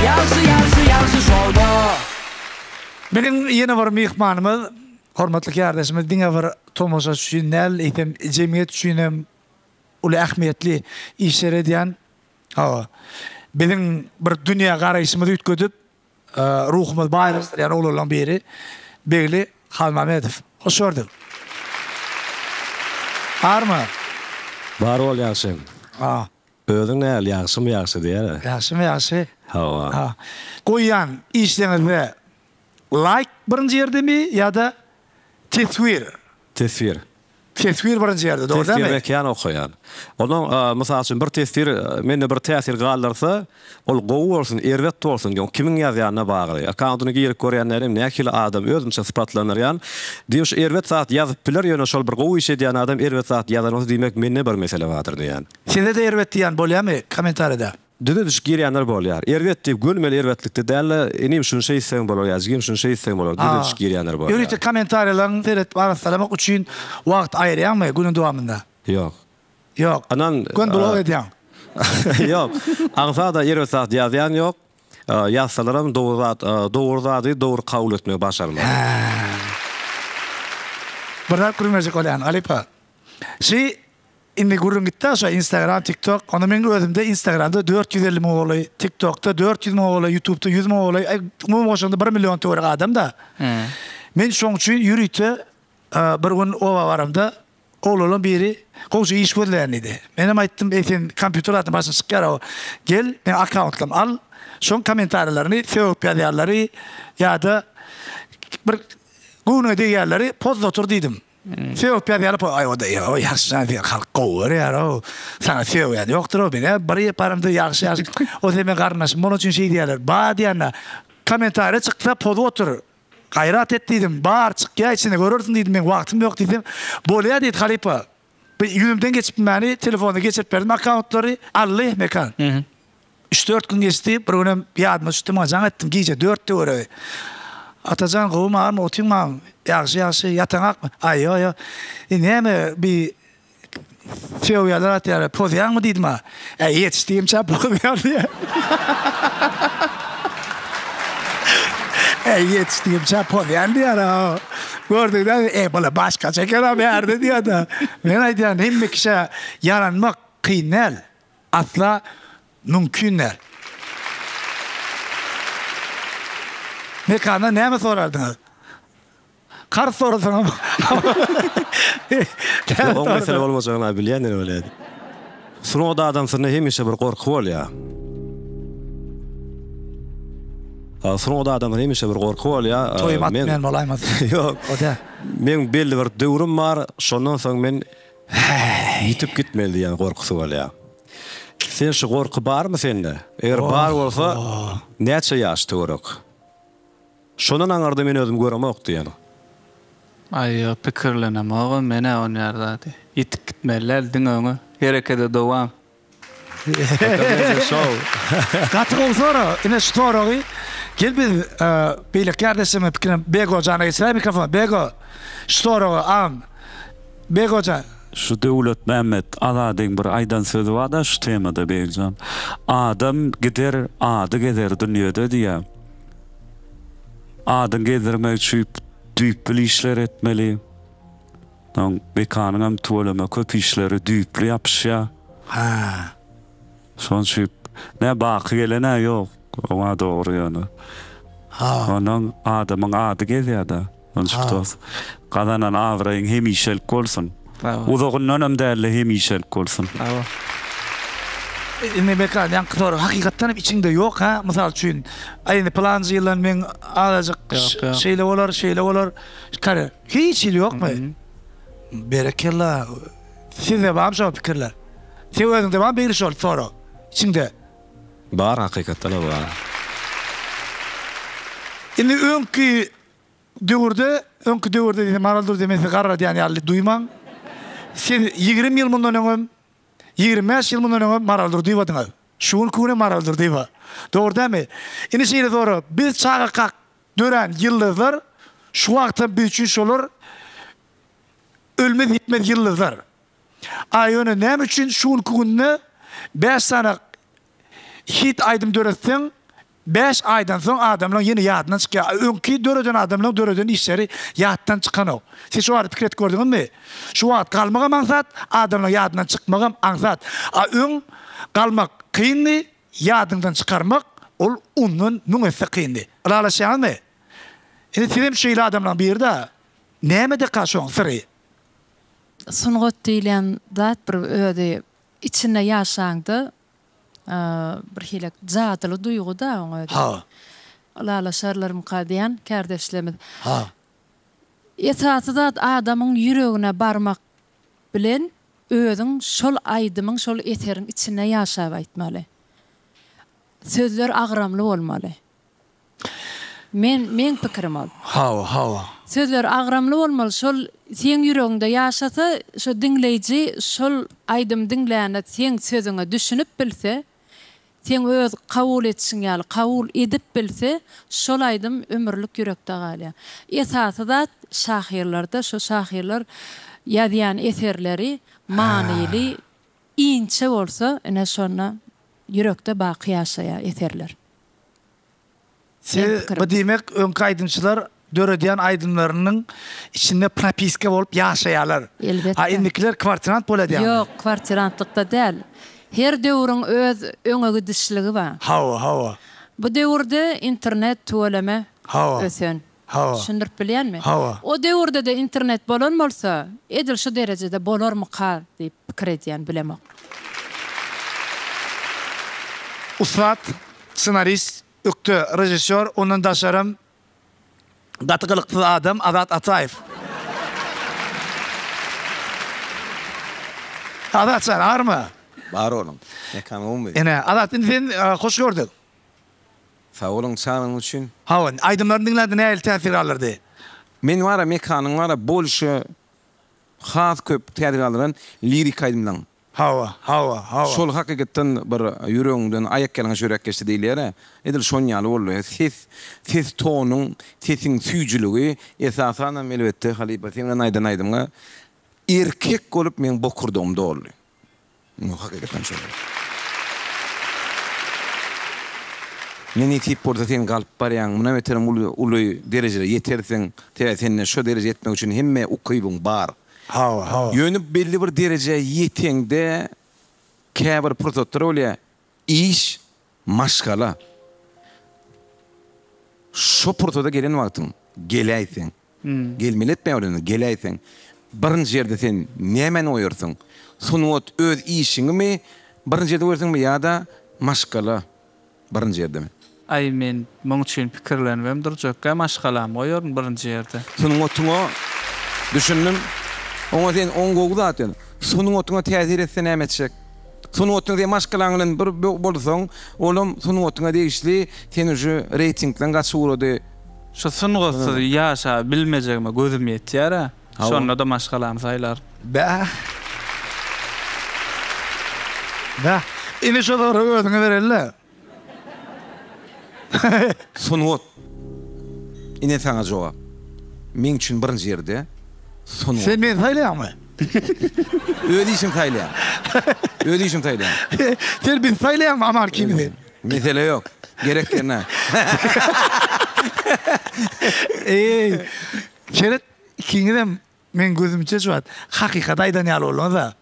Speaker 2: Ýagşy ýagşy ýagşy şowda.
Speaker 5: Biziň ýene bir myhmanymyz, hormatly kärdeşimiz diňe bir tomaşaçy üçin däl, eýsem jemgyýet üçin hem uly ähmiýetli işler edýän, hawa, biziň bir dünýä garaýşymyzy üýtgedip, ruhumyzy baýlaşdyrýan oglanlaryň biri Begli Halmamedow. Hoş gördük. Barmy?
Speaker 10: Bar bol ýagşy.
Speaker 5: Ha.
Speaker 10: Özüň näl, ýagşymy ýagşy diýer.
Speaker 5: Ýagşymy ýagşy.
Speaker 10: Hawa.
Speaker 5: Ha. Goýýan işleňizde laýk birinji ýerdemi ýa-da teswir?
Speaker 10: Teswir.
Speaker 5: Teswir birinji ýerde, dogry dälmi?
Speaker 10: Teswir kän okaýan. Ondan, mysal üçin, bir teswir mende bir täsir galdyrsa, ol gowy bolsun, erbet bolsun, ýok, kimiň ýazýanyna bagly. Akkauntyna girip görýänlerim nähili adam, özümçe sypatlandyrýan. Diýip, şu erbet zat ýazyp biler, ýöne şol bir gowy iş edýän adam erbet zat ýazan bolsa, diýmek, mende bir mesele bardyr diýýän.
Speaker 5: Size-de erbet diýýän bolýamy kommentariýada?
Speaker 10: Düzediş girýänler bolýar. Erbet diýip gönümel erbetlikde däl-de, inim şuny şeýtseň bolar ýa jigim şuny şeýtseň bolar düzediş girýänler bolýar.
Speaker 5: Ýörite kommentariýalaryňy seretip arassalamak üçin wagt aýyrýaňmy günüň dowamynda?
Speaker 10: Ýok.
Speaker 5: Ýok.
Speaker 10: Ynan.
Speaker 5: Gön blok edýäň.
Speaker 10: Ýok. Aňsada erbet zat ýazýan ýok. Ýazsalaram dogry zat dogry zady dogry kabul etmegi başarmaly.
Speaker 5: Hä. Bir zat gürrüň berjek bolýan, halypa. Şi Indi gürrüň gitdä şo instagram tiktok onda meň özümde instagramda 450 müňe golaý tiktokda 400 müňe golaý ýutubda 100 müňe golaý aý umumy goşanda bir million töweregi adamda men şoň üçin ýörite bir gün oba baramda oglanlaň biri gowja iş gözleýän diýdi menem aýtdym eý sen kompýuter zadyň başyna çykýar gel meň akkauntlarymy al şoň kommentariýalaryny sögüp ýazýanlary ýa-da bir göwnüňe degýänleri pozza otur diýdim. Sögüp ýazýarlar po aý oda ýa ýagşy jan seni halk gowy görýär-ow. Saňa sögýän ýokdur-ow men-ä bir gep baramda ýagşy ýagşy o sen meň garyndaşym bolany üçin şeý diýýärler. Bar diýende kommentariýa çyksa pozup otur. Gaýrat et diýdim. Bar çykýa içinde görersiň diýdim meň wagtym ýok diýsem bolýa diýdi halypa. Bir ýüzümden geçip bilmäni telefonda geçirip berdim akkauntlary aldy Mekan. Üç-dört gün geçdi, bir günem ýadyma düşdi, maňa jaň etdim, gije dört töweregi. Atajan, gowumy, army, otyňmy agam? Ýagşy, ýagşy, ýataňakmy? Aý, ýok, ýok. E, näme, bi sögýärler atýarlar, pozýaňmy diýdim-a. Äý, ýetişdigimçä pozýan diýýär. Äý, ýetişdigimçä pozýan diýýär-a. Gördüňdä, e, bula başgaça eken-a bärde diýýär-de. Men aýdýan, hemme kişä ýaranmak kyn däl. Asla mümkin däl. Mekandan näme sorardyňyz? Karz sorasaňam.
Speaker 10: Ýok, oň mesele bolmajagyny bilýän ýöne welin. Sungat adamsynda hemişe bir gorky bolýar. Sungat adamsynda hemişe bir gorky bolýar.
Speaker 5: Toýum atmaýan bolaýmasyn.
Speaker 10: Ýok. O däl. Meň belli bir döwrüm bar, şondan soň men Ýitip gitmeli diýen gorkusy bolýar. Sen şu gorky barmy sende? Eger bar bolsa, näçe ýaş töwerek? Şondan aňyrda men özümi göremok diýen.
Speaker 3: Aý ýok pikirlenemogam men-ä onýar zady. Ýitip gitmeli däl diňe öňe. Herekede dowam.
Speaker 5: Gaty gowy sorag. Ine şu soragy gel biz beýleki kärdeşlerimiziň pikirini Bego jana geçiräý mikrofony. Bego şu soragy agam Bego jan.
Speaker 11: Şu Döwletmämmet Azadyň bir aýdan sözi barda şu temada Begjan. Adam gider ady gezer dünýede diýýär. Adyň gezdirmek üçin düýpli işler etmeli. Soň Mekanyňam tüweleme köp işleri düýpli ýapyşýar.
Speaker 5: Hä.
Speaker 11: Şoň üçin nä baky gelen-ä ýok. Oňa dogry ýöne.
Speaker 5: Ha.
Speaker 11: Ondan adamyň ady gezýär-dä. Şoň üçin dost, gazanan abraýyň hemişelik bolsun. Uzagyndanam däl-de hemişelik bolsun.
Speaker 3: Bravo.
Speaker 5: Indi Mekan ýaňky sorag hakykatdan hem içiňde ýok hä? Mysal üçin, aý indi pylanjy ýyldan meň azajyk şeýle bolar, şeýle bolar. Kare. Hiç hili ýokmy? Berekella. Sizde barmy şol pikirler? Seň özüňde barmy beýle şol sorag içiňde?
Speaker 10: Bar hakykatdanam bar.
Speaker 5: Indi öňki döwürde, öňki döwürde diýsem Maral Durdy men sizi garradýan ýaly duýmaň. Siz 20 ýyl mundan öňem, 25 ýyl mundan öňem Maral Durdyýewadyňyz. Şu günki günem Maral Durdyýewa. Dogry dälmi? Indi şeýle sorag, biz çagakak Dörän ýyldyzlar şu wagtam biz üçin şolar ölmez ýitmez ýyldyzlar. A ýöne näme üçin şu günki günde bäş sany hit aýdym döretseň bäş aýdan soň adamlaň ýene ýadyndan çykýar. A öňki döreden adamlaň döreden işleri ýatdan çykanok. Siz şu barada pikir edip gördüňizmi? Şu wagt galmagam aňsat, adamlaň ýadyndan çykmagam aňsat. A öň galmak kyndy, Ýadyňdan çykarmak ol ondan müň esse kyndy. Ylalaşýaňyzmy? Indi sizem şeýle adamlaň biri-dä. Nämedeka şoň syry?
Speaker 7: Sungat diýilýän zat bir özi içinde ýaşaňda bir hili jadyly duýgy-da oň özi.
Speaker 5: Ha.
Speaker 7: Ylalaşarlarmyka diýýän kärdeşlerimiz.
Speaker 5: Ha.
Speaker 7: Esasy zat adamyň ýüregine barmak bilen özüň şol aýdymyň, şol eseriň içinde ýaşap aýtmaly. Sözler agramly bolmaly. Men, meň pikirim ol.
Speaker 5: Hawa, hawa.
Speaker 7: Sözler agramly bolmaly, şol seň ýüregiňde ýaşasa, şo diňleýji şol aýdymy diňlände seň sözüňe düşünip bilse, Seň öz kabul edişiň ýaly kabul edip bilse, şol aýdym ömürlik ýürekde galýar. Esasy zat şahyrlarda şo şahyrlar ýazýan eserleri manyly, inçe bolsa ine şonda ýürekde baky ýaşaýar eserler.
Speaker 5: Siz bu diýmek öňki aýdymçylar döredýän aýdymlarynyň içinde propiska bolup ýaşaýarlar.
Speaker 7: Elbetde.
Speaker 5: A indikiler kwartirant bolýar diýýäňmi?
Speaker 7: Ýok, kwartirantlykda däl. Her döwrüň öz öňe gidişligi bar.
Speaker 5: Hawa, hawa.
Speaker 7: Bu döwürde internet tüweleme
Speaker 5: Hawa.
Speaker 7: ösen.
Speaker 5: Hawa.
Speaker 7: Düşündirip bilýänmi?
Speaker 5: Hawa.
Speaker 7: O döwürde-de internet bolan bolsa, edil şu derejede bolarmyka diýip pikir edýän, bilemok.
Speaker 5: Ussat ssenarist, ökde režissýor, ondan daşaram gaty gylyksyz adam Azat Ataýew. Azat jan, arma.
Speaker 12: Bar boluň. Mekan gowumy?
Speaker 5: Ine, Azat indi sen hoş gördük.
Speaker 12: Sag boluň çagyryň üçin.
Speaker 5: Hawa, aýdymlaryny diňlände nähili täsir galdyrdy?
Speaker 12: Men bara Mekanyň bara bolşy has köp täsir galdyran lirik aýdymlaň.
Speaker 5: Hawa, hawa, hawa.
Speaker 12: Şol hakykatdan bir ýüregiňden aýak ýalaňaç ýöräp geçdi diýilýär-ä. Edil şon ýaly boldy. Ses, ses tonuň, sesiň süýjüligi, esasanam elbetde halypa seň bilen aýdan aýdymyňa erkek bolup meň bokurdagym doldy. Hakykatdan şeýle. Ne nesip bolsa sen galyp barýaň, mundan beterem uly uly derejelere ýetersiň. Sebäbi sende şo derejä ýetmek üçin hemme ukybyň bar.
Speaker 5: Hawa, hawa.
Speaker 12: Ýöne belli bir derejä ýeteňde käbir pursatlar bolýar, iş, maşgala. Şo pursada gelen wagtyň, geläýseň. Gelmeli etme ol indi, geläýseň. Birinji ýerde sen nämäni goýarsyň? Sungat öz işiňimi birinji ýerde goýarsyňmy ýa-da maşgala birinji ýerdemi?
Speaker 3: Aý men muň üçin pikirlenibem durjakgä maşgalamy goýaryn birinji ýerde.
Speaker 12: Sungatyňa düşündim. Oňa sen oň gowy zat ýöne. Sungatyňa täsir etse näme etjek? Sungatyň sen maşgalaň bilen bir bolsaň, olam sungatyňa degişli, sen uje reýtingden gaçyp ugrady.
Speaker 3: Şu sungatsyz ýaşa bilmejegime gözüm ýetýär-ä. Şonda-da maşgalamy saýlaryn.
Speaker 5: Bäh. Bäh. Indi şo soragy özüňe bereli-le.
Speaker 12: Sungat. Ine saňa jogap. Meň üçin birinji ýerde sungat.
Speaker 5: Sen meni saýlaýaňmy?
Speaker 12: Öz işiňi saýlaýaň. Öz işiňi saýlaýaň.
Speaker 5: Sen bizi saýlaýaňmy Aman ikimizi?
Speaker 12: Mesele ýok. Gerek ýerine.
Speaker 5: Eý, seret, ikiňizem meň gözümçe şu wagt hakykaty aýdan ýaly bolduňyz-a.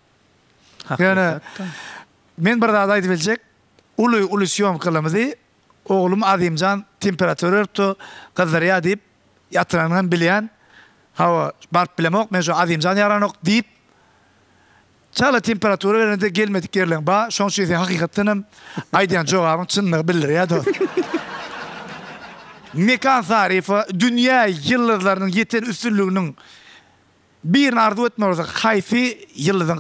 Speaker 5: Ýöne men bir zat aýdyp biljek, uly-uly sýomkalarymyzy oglum Azimjan temperatura beripdi, gyzdyrýar diýip, ýatyranynam bilýän. Hawa, baryp bilemok, men şu Azimjan ýaranok diýip, Çala temperatura berende gelmedik ýerleň ba, şoň üçin sen hakykatdan hem aýdýan jogabyň çyndygy bildirýär dost. Mekan Saryýewa dünýä ýyldyzlarynyň ýeten üstünliginiň birini arzuw etmeli bolsa haýsy ýyldyzyň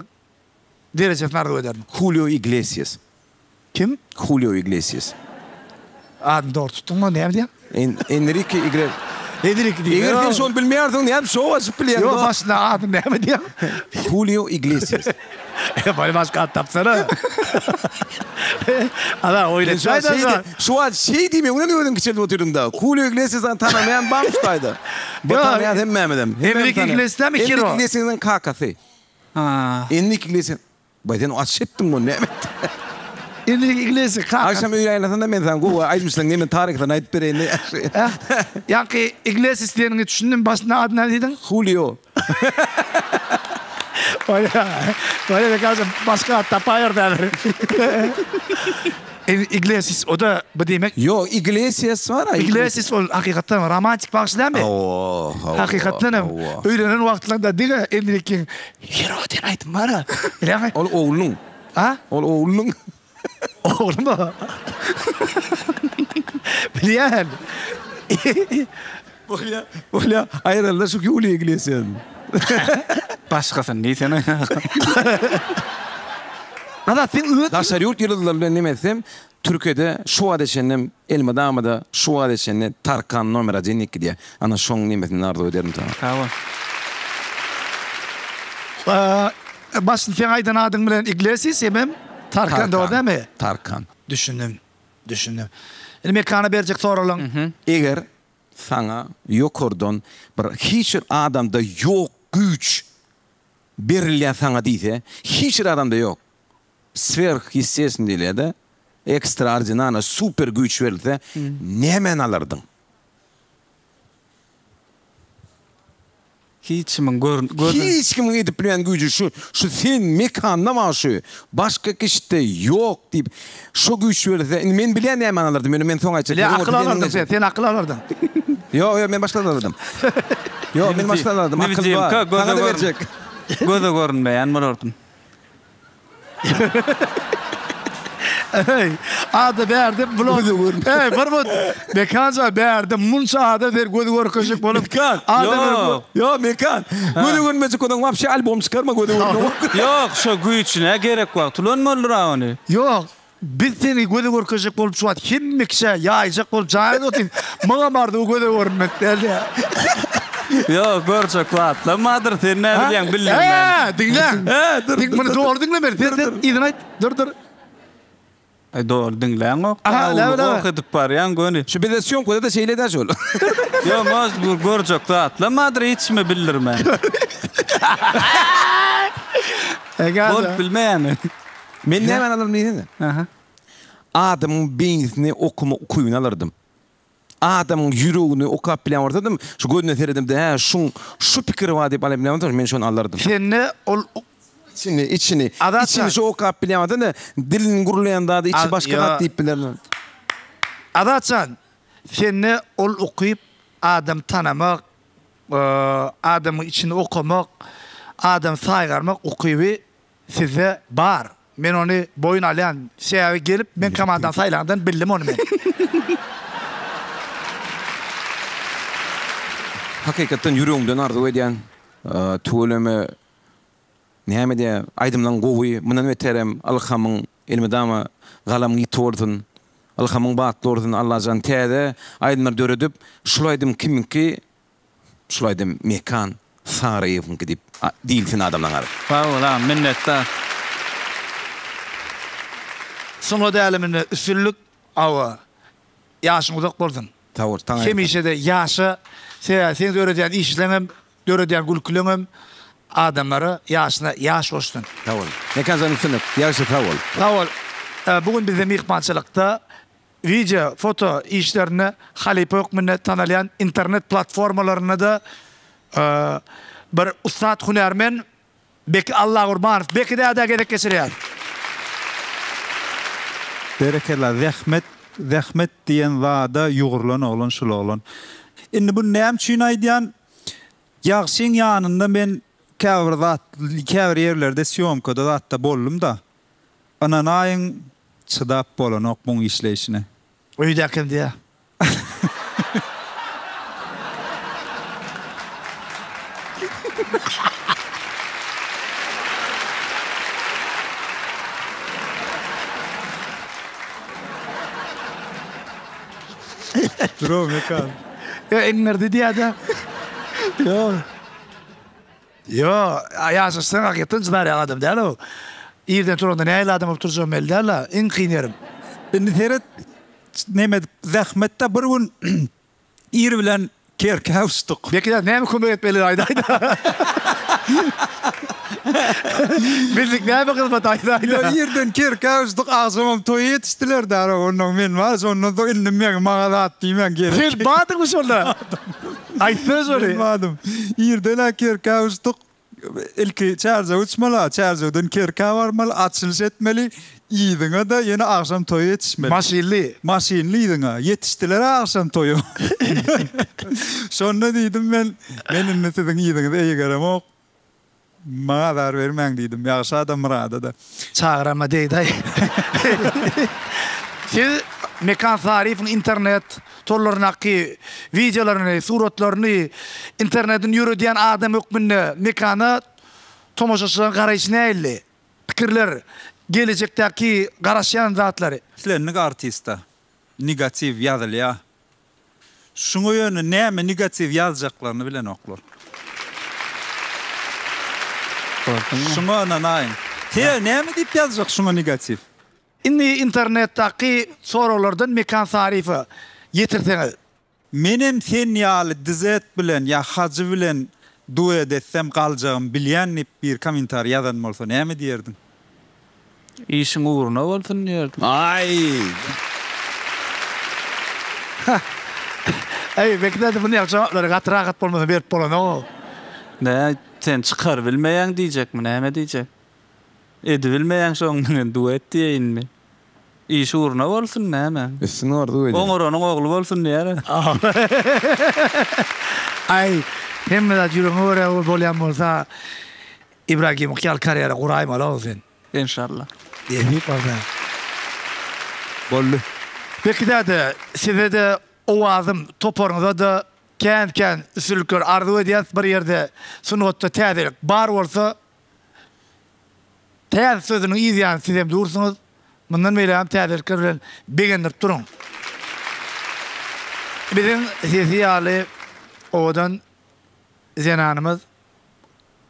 Speaker 5: derejesini arzuw ederdiň?
Speaker 12: Julio Iglesias.
Speaker 5: Kim?
Speaker 12: Julio Iglesias.
Speaker 5: Adyny dogry tutduňmy? Näme diýýäň?
Speaker 12: Enrike Iglesias.
Speaker 5: Enrike diýýär.
Speaker 12: Eger sen şony bilmeýärsiň, nädip şow açyp bilýäň?
Speaker 5: Ýok, başynda adyny näme diýýäň?
Speaker 12: Julio Iglesias.
Speaker 5: Baý başga at tapsana. Ala oýlatsaýda.
Speaker 12: Şu wagt şeý diýmek bilen özüň kiçeldip otyrdyň-da. Julio Iglesiasany tanamaýan barmy şu taýda? Bu tanaýan hemmämizem.
Speaker 5: Enrike Iglesias dämi
Speaker 12: Enrike Iglesiasyň kakasy. Enrike Iglesias. Baý sen aç etdiň muny näme etdiň.
Speaker 5: Enrike Iglesias
Speaker 12: kakasy. Agşam öýe aýlansanda men saňa gowy aýdymçylaryň nemen taryhlaryny aýdyp bereýin.
Speaker 5: Ýaňky Iglesias diýeniňe düşündim başynda ady näme diýdiň?
Speaker 12: Julio.
Speaker 5: Bolýa. Bolýa Bekajam başga at tapaýarys häzir. Iglesias o-da bu diýmek.
Speaker 12: Ýok Iglesias bar-a.
Speaker 5: Iglesias ol hakykatdan romantik bagşy dälmi?
Speaker 12: Hawa, hawa.
Speaker 5: Hakykatdan hem öýlenen wagtlarynda diňe Enrikiň Hero diýen aýdym bar-a. Bilýäňmi?
Speaker 12: Ol oglunyň.
Speaker 5: A?
Speaker 12: Ol oglunyň.
Speaker 5: Oglumy? Bilýän.
Speaker 12: Bolýa, bolýa. Aýryldy şu Julio Iglesias.
Speaker 3: Başgasyny diýsene.
Speaker 5: Azat sen öz
Speaker 12: Daşary ýurt ýyldyzlary bilen neme etsem, Türkiýede şu wagta çenlem elmydama-da şu wagta çenli Tarkan nomer odin diýip gidýär. Ana şoň nemesini arzuw ederim saňa.
Speaker 3: Sag bol.
Speaker 5: Başyn seň aýdan adyň bilen Iglesias hemem Tarkan dogry dälmi?
Speaker 12: Tarkan.
Speaker 5: Düşündim. Düşündim. Indi Mekana berjek soraglaň.
Speaker 12: Eger saňa ýokardan bir hiç bir adamda ýok güýç berilýär saňa diýse, hiç bir adamda ýok. Swerhýestestweniý diýilýär-de, ekstraordinarno super güýç berilse, nämäni alardyň?
Speaker 3: Hiç kimiň gör göz.
Speaker 12: Hiç kimiň edip bilmeýän güýji şu şu sen mekanda bar şu başga kişide ýok diýip şo güýç berilse indi men bilýän nämäni alardym ýöne men soň aýtjak
Speaker 5: Bilýän akyl alardyň sen sen akyl alardyň.
Speaker 12: Ýok ýok men başga zat alardym. Ýok men başga zat alardym akyl bar saňa-da berjek.
Speaker 3: Göze görünmeýän bolardym.
Speaker 5: Eý, ada bärde bular. Eý, bir but. Mekanjan bärde munça adam sen gözi görkezjek bolup.
Speaker 12: Mekan.
Speaker 5: Ýok.
Speaker 12: Ýok, Mekan. Gözi görünmejek bolsaň wapşe albom çykarma gözi görünmek.
Speaker 3: Ýok, şo güýçüne gerek wagty ulanmalydyr-a ony.
Speaker 5: Ýok. Biz seni göze görkezjek bolup şu wagt hemme kişä ýaýjak bolup jan edip otyrys. Muňam arzuwy göze görünmek däl-de.
Speaker 3: Ýok, görjek zatlam bardyr, sen näme diýýäň bildirmän.
Speaker 5: Hä, diňläň.
Speaker 12: Hä, dur, dur.
Speaker 5: Muny dogry diňlemeli. Sen, sen yzyny aýt. Dur, dur.
Speaker 3: Aý, dogry diňläňok.
Speaker 5: Aha, näme, näme?
Speaker 3: Ok edip barýaň göni.
Speaker 12: Şu bizde sýomkada-da şeýle-dä şol.
Speaker 3: Ýok, может, bir görjek zatlam bardyr, hiç kime bildirmän. Bolup bilmeýärmi?
Speaker 12: Men nämäni alardym diýsene?
Speaker 3: Aha.
Speaker 12: Adamyň beýnisini okama ukybyny alardym. Adamyň ýüregini okap bilýän bolsadym, şu gözüne seredemde, hä, şuň şu pikiri bar diýip alyp bilýän bolsam, men şony alardym.
Speaker 5: Sende ol
Speaker 12: Içini, içini,
Speaker 5: Azat
Speaker 12: içini
Speaker 5: jan.
Speaker 12: şu okap bilýän bolsam-da, diliniň gürleýän zady içi
Speaker 5: Az,
Speaker 12: başga zat
Speaker 5: ýa.
Speaker 12: diýip bilerdim.
Speaker 5: Azat jan, sende ol ukyp adam tanamak, adamyň içini okamak, adamy saýgarmak ukyby Sizde bar. Men ony boýun alýan. Sebäbi gelip men komandany saýlandan bildim ony men.
Speaker 12: Hakykatdan ýüregimden arzuw edýän. Tüweleme näme diýä aýdymlaň gowy mundan beterem ylhamyň elmydama galamyň ýiti bolsun ylhamyň batly bolsun Allajan täze aýdymlar döredip şul aýdym kimiňki Şul aýdym Mekan Saryýewiňki diýip diýilsin adamlaň ary.
Speaker 3: Sag bol agam minnetdar.
Speaker 5: Sungat äleminde üstünlik Awa ýaşyň uzak bolsun.
Speaker 12: Sag bol saňa
Speaker 5: Hemişede ýaşa sebäbi seň döredýän işleňem döredýän gülküleňem adamlara ýaşyna ýaş goşsun.
Speaker 12: Sag bol Mekanjan üstünlik ýagşy sag bol.
Speaker 5: Sag bol. Bu gün bizde myhmançylykda Wideo, foto işlerinde halypa hökmünde tanalýan internet platformalarynda-da bir ussat hünärmen Beki Allagurbanow. Beki dädä gezek geçirýäs.
Speaker 13: Berekella zähmet zähmet diýen zada ýugrulan oglan şul oglan. Indi buny näme üçin aýdýan Ýagşyň ýanynda men käbir zat käbir ýerlerde sýomkada zatda boldumda. Ynanaýyň çydap bolanok muň işleýşine.
Speaker 5: Öýdäkim diýýär.
Speaker 13: Durow Mekan.
Speaker 5: Ýa iňňirdi diýýär-de. Ýok. Ýo, ýaşaşsaň hakykatdan jydar ýaly adam däl-ow. Irden turanda nähili adam bolup turjagym belli däl-la. Iň kyn ýerim.
Speaker 13: Indi seret, neme edip, zähmetde bir gün ir bilen kerkä uçduk.
Speaker 5: Beki däde, näme kömek etmeli aýdaýda. Bizlik näme hyzmat aýdaýda.
Speaker 13: Ýo, irden kerkä uçduk, agşamam toýa ýetişdiler däl-ow. Onnoň men bar, şondan soň indi meň maňa zat diýmäň gerek.
Speaker 5: Sen bardyňmy şonda? Aýtsana şony.
Speaker 13: Men bardym. Irden-ä Kerkä uçduk. Ilki Çärjewe uçmaly-a. Çärjewden Kerkä barmaly, açylyş etmeli. Yzyňa-da ýene agşam toýa ýetişmeli.
Speaker 5: Maşynly.
Speaker 13: Maşynly yzyňa. Ýetişdiler-ä agşam toýa. Şonda diýdim men, Men indi siziň yzyňyzy eýgeremok. Maňa azar bermäň diýdim. Ýagşy adam Myrada-da.
Speaker 5: Çagyrama degdaý. Siz Mekan Saryýewiň internet torlaryndaky wideolaryny, suratlaryny internetini ýöredýän adam hökmünde Mekana tomaşaçylaryň garaýşy nähili? Pikirler, gelejekdäki garaşýan zatlary.
Speaker 13: Islendik artista negatiw ýazylýar. Şuňa ýöne näme negatiw ýazjaklaryny bilenoklar. Şuňa ynanaýyň. Sebäbi näme diýip ýazjak şuňa negatiw?
Speaker 5: Indi internetdaki soraglardan Mekan Saryýewe ýetirseňiz.
Speaker 13: Menem sen ýaly DZ bilen ýa Hajy bilen duet etsem galjagymy bilýän diýip bir komentariý ýazan bolsa näme diýerdiň?
Speaker 3: Işiň ugruna bolsun diýerdim.
Speaker 12: Aý!
Speaker 5: Eý, Beki däde muny ýaly jogaplary gaty rahat bolmasa berip bolanok-ow.
Speaker 3: Nä, sen çykarybilmeýäň diýjekmi, näme diýjek? Edibilmeýäň şoň bilen duet diýeýinmi? Iş ugruna bolsun näme?
Speaker 12: Üstün arzuw edýän.
Speaker 3: Oňaranyň ogly bolsun diýer-ä.
Speaker 5: Aý, hemme zat ýüregiňe görä bolýan bolsa, Ibragimow ýaly karýera guraýmaly-ow sen.
Speaker 3: Enşalla.
Speaker 5: Nesip bolsa. Boldy. Beki däde, size-de Owazym toparyňyza-da kän-kän üstünlikler arzuw edýäs. Bir ýerde sungatda täzelik bar bolsa, täze sözüniň yz ýany siz hem dursuňyz. Mundan beýlägem täzelikler bilen begendirip duruň. Biziň sesi ýaly owadan zenanymyz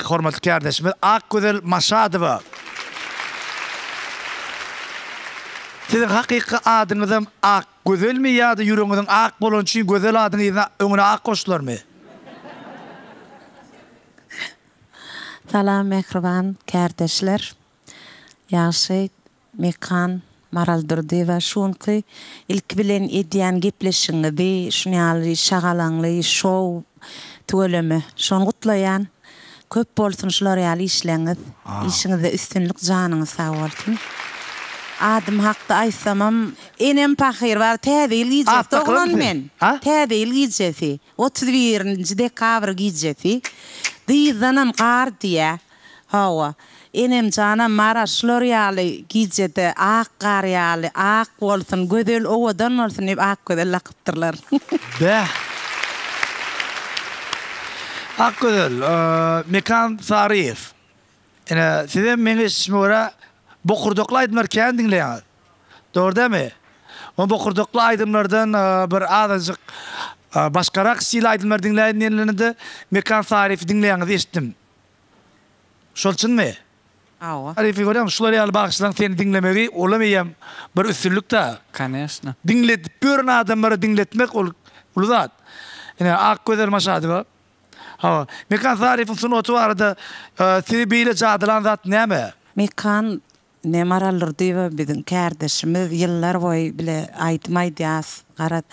Speaker 5: Hormatly kärdeşimiz Akgözel Maşadowa. Siziň hakyky adyňyzam Akgözelmi ýa-da ýüregiňiziň ak bolany üçin Gözel adyň yzyna öňüne ak goşdularmy?
Speaker 14: Salam mähriban kärdeşler. Ýagşy Mekan Maral Durdyýewa şu günki ilki bilen edýän gepleşigiňizi şuny ýaly şagalaňly şou tüweleme şony gutlaýan köp bolsun şular ýaly işleňiz işiňizde üstünlik janyňyz sag bolsun adym hakda aýtsamam enem pahyr bar täze ýyl gijesi doglan men täze ýyl gijesi 31 nji dekabr gijesi dyzdanam gar diýä Hawa, enemjanam Mara şular ýaly gijede ak gar ýaly ak bolsun, gözel, owadan bolsun diýip Akgözel dakypdyrlar.
Speaker 5: Bäh! Akgözel, Mekan Saryýew. Ine, sizem meň eşidişime görä, bokurdakly aýdymlary kän diňleýäňiz. Dogry dälmi? O bokurdakly aýdymlardan bir azajyk başgarak stil aýdymlary diňläýin diýenlerinde Mekan Saryýewi diňleýäňizi eşitdim. Şol çynmy?
Speaker 14: Hawa.
Speaker 5: Aryfy görýäňmi şular ýaly bagşylaryň seni diňlemegi olam eýýäm bir üstünlik-dä.
Speaker 3: Koneşno.
Speaker 5: Diňledip ýören adamlara diňletmek ol uly zat. Ine Akgözel Maşadowa. Hawa. Mekan Saryýewiň sungaty barada sizi beýle jadylan zat näme?
Speaker 14: Mekan ine Maral Durdyýewa biziň kärdeşimiz ýyllar boýy bile aýdym aýdýas. Garaz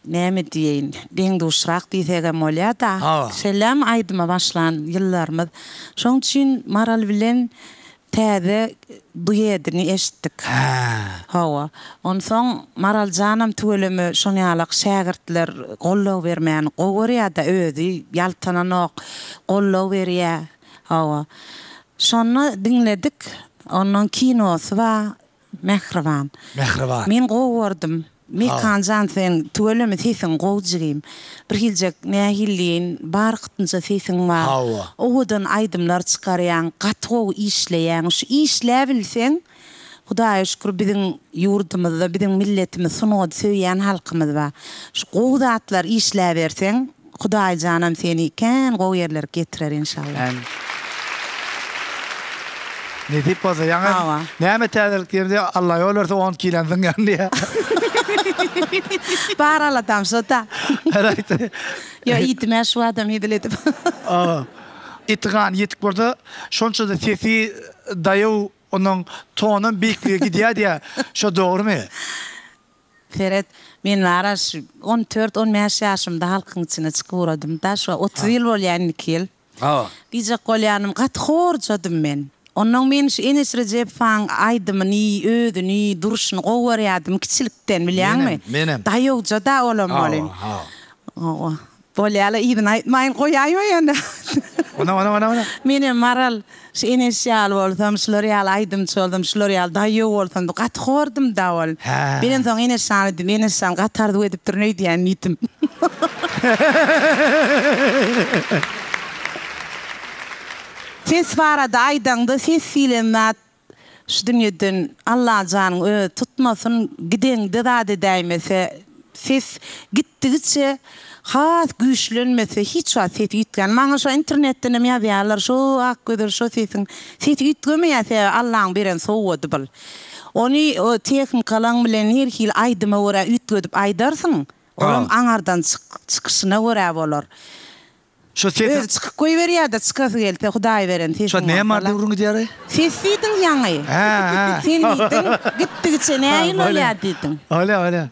Speaker 14: Näme diýeýin, deň-duşrak diýsegem bolýa-da. Şeýlem aýdyma başlan ýyllarymyz. Şoň üçin Maral bilen täze duedini eşitdik. Hawa. Onsoň Maral janam tüweleme şon ýalak şägirtler goldaw bermäni gowy görýä-de, özi ýaltananok, goldaw berýä. Hawa. Şonda diňledik. Ondan kinosy bar. Mähriban.
Speaker 5: Mähriban.
Speaker 14: Men gowy gördüm. Mekanjan sen tüweleme sesiň gowy jigim. Birhiljek nähili diýeýin barkytynja sesiň bar.
Speaker 5: Hawa.
Speaker 14: Owadan aýdymlar çykarýaň gaty gowy işleýäň şu işläbilseň Hudaýa şükür biziň ýurdumyzda biziň milletimiz sungaty söýýän halkymyz bar. Şu gowy zatlar işläberseň Hudaýjanam seni kän gowy ýerlere getirer inşallah.
Speaker 3: Amin.
Speaker 5: Nesip bolsa ýaňy
Speaker 14: Hawa.
Speaker 5: näme täzelik diýemde Alla ýol berse on kilony zyňýan diýýä.
Speaker 14: Bar aladam şo-da.
Speaker 5: Right.
Speaker 14: Ýo iýdim-ä şu adam hezil edip.
Speaker 5: Hawa. Eti gany ýetik bolsa şonça-da sesi daýaw onuň tonam beýiklige gidýä diýýä. Şo dogrymy?
Speaker 14: Seret, men bara şu on dört, on bäş ýaşymda halkyň içine çykyp ugradym-da, şu 30 ýyl bolýar indiki ýyl. Diýjek bolýanym, gaty horjadym men. Onnoň men şu Eneş Rejepowaň aýdymyny, özüni, durşuny gowy görýärdim kiçilikden, bilýäňmi?
Speaker 5: Menem, menem.
Speaker 14: Daýawja-da olam welin.
Speaker 5: Hawa,
Speaker 14: hawa. Bolýala yzyny aýtmaýyn goýaýma ýöne.
Speaker 5: Ona ona ona ona.
Speaker 14: Menem Maral şu Eneş ýaly bolsam şular ýaly aýdymçy bolsam şular ýaly daýaw bolsam diýip gaty hordum-da ol.
Speaker 5: Hä.
Speaker 14: Menem soň Eneş jana diýdim Eneş jan gaty arzuw edipdirin öýdýän diýdim. Ses barada aýdaňda ses diýlen zat Şu dünýeden Allajanyň özi tutmasyn, gideňde zat edäýmese, ses gitdigiçe has güýçlenmese hiç wagt ses üýtgän. Maňa şo internetdenem ýazýarlar, şo Akgözel şo sesiň ses üýtgemeýär sebäbi Allaň beren sowgady bul. Ony tehnikalaň bilen her hili aýdyma görä üýtgedip aýdarsyň, olam aňardan çykyşyna görä bolar.
Speaker 5: Şo sesi.
Speaker 14: Özi çykyp goýberýärde çykasy gelse Hudaý beren sesiň
Speaker 5: Şo näme barada gürrüň gidýäraý?
Speaker 14: Ses diýdiň ýaňy.
Speaker 5: Hä, hä.
Speaker 14: Sen diýdiň, gitdigiçe nähili bolýar diýdiň.
Speaker 5: Bolýa, bolýa.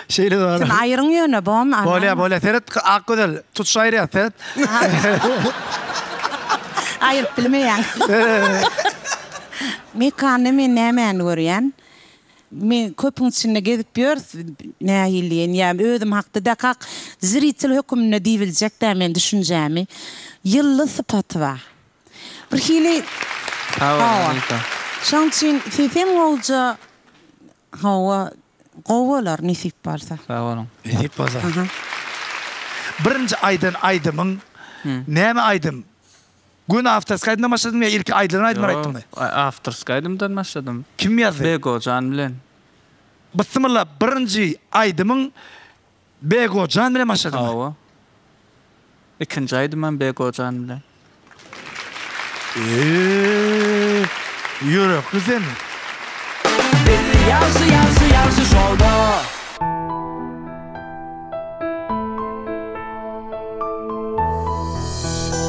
Speaker 5: Şeýle dogry.
Speaker 14: Sen aýryň ýöne bom alan.
Speaker 5: Bolýa, bolýa. Seret Akgözel, tutuş aýyrýas, seret.
Speaker 14: Aýyryp bilmeýäň. Mekanda men nämäni görýän? Men köpüň içinde gezip ýörüs, nähili diýen, ýa özüm hakda dä kak zritel höküminde diýibiljek dä men düşünjämi. Ýyldyz sypaty bar. Bir hili
Speaker 3: Sag bol
Speaker 14: Hawa.
Speaker 3: Anita.
Speaker 14: Şoň üçin sesem gowja. Hawa, gowy bolar nesip bolsa.
Speaker 3: Sag boluň.
Speaker 5: Nesip bolsa. Birinji aýdan aýdymyň näme aýdym? Göni awtorskiý aýdymdan başladyňmy ýa ilki aýdylan aýdymlary aýtdyňmy?
Speaker 3: Ýok, awtorskiý aýdymdan başladym.
Speaker 5: Kim ýazdy?
Speaker 3: Begojan bilen.
Speaker 5: Bysymylla, birinji aýdymyň Begojan bilen başladyňmy?
Speaker 3: Hawa. Ikinji aýdymam Begojan bilen.
Speaker 5: Eee, ýürekli sen.
Speaker 2: Biz ýagşy ýagşy ýagşy şowda.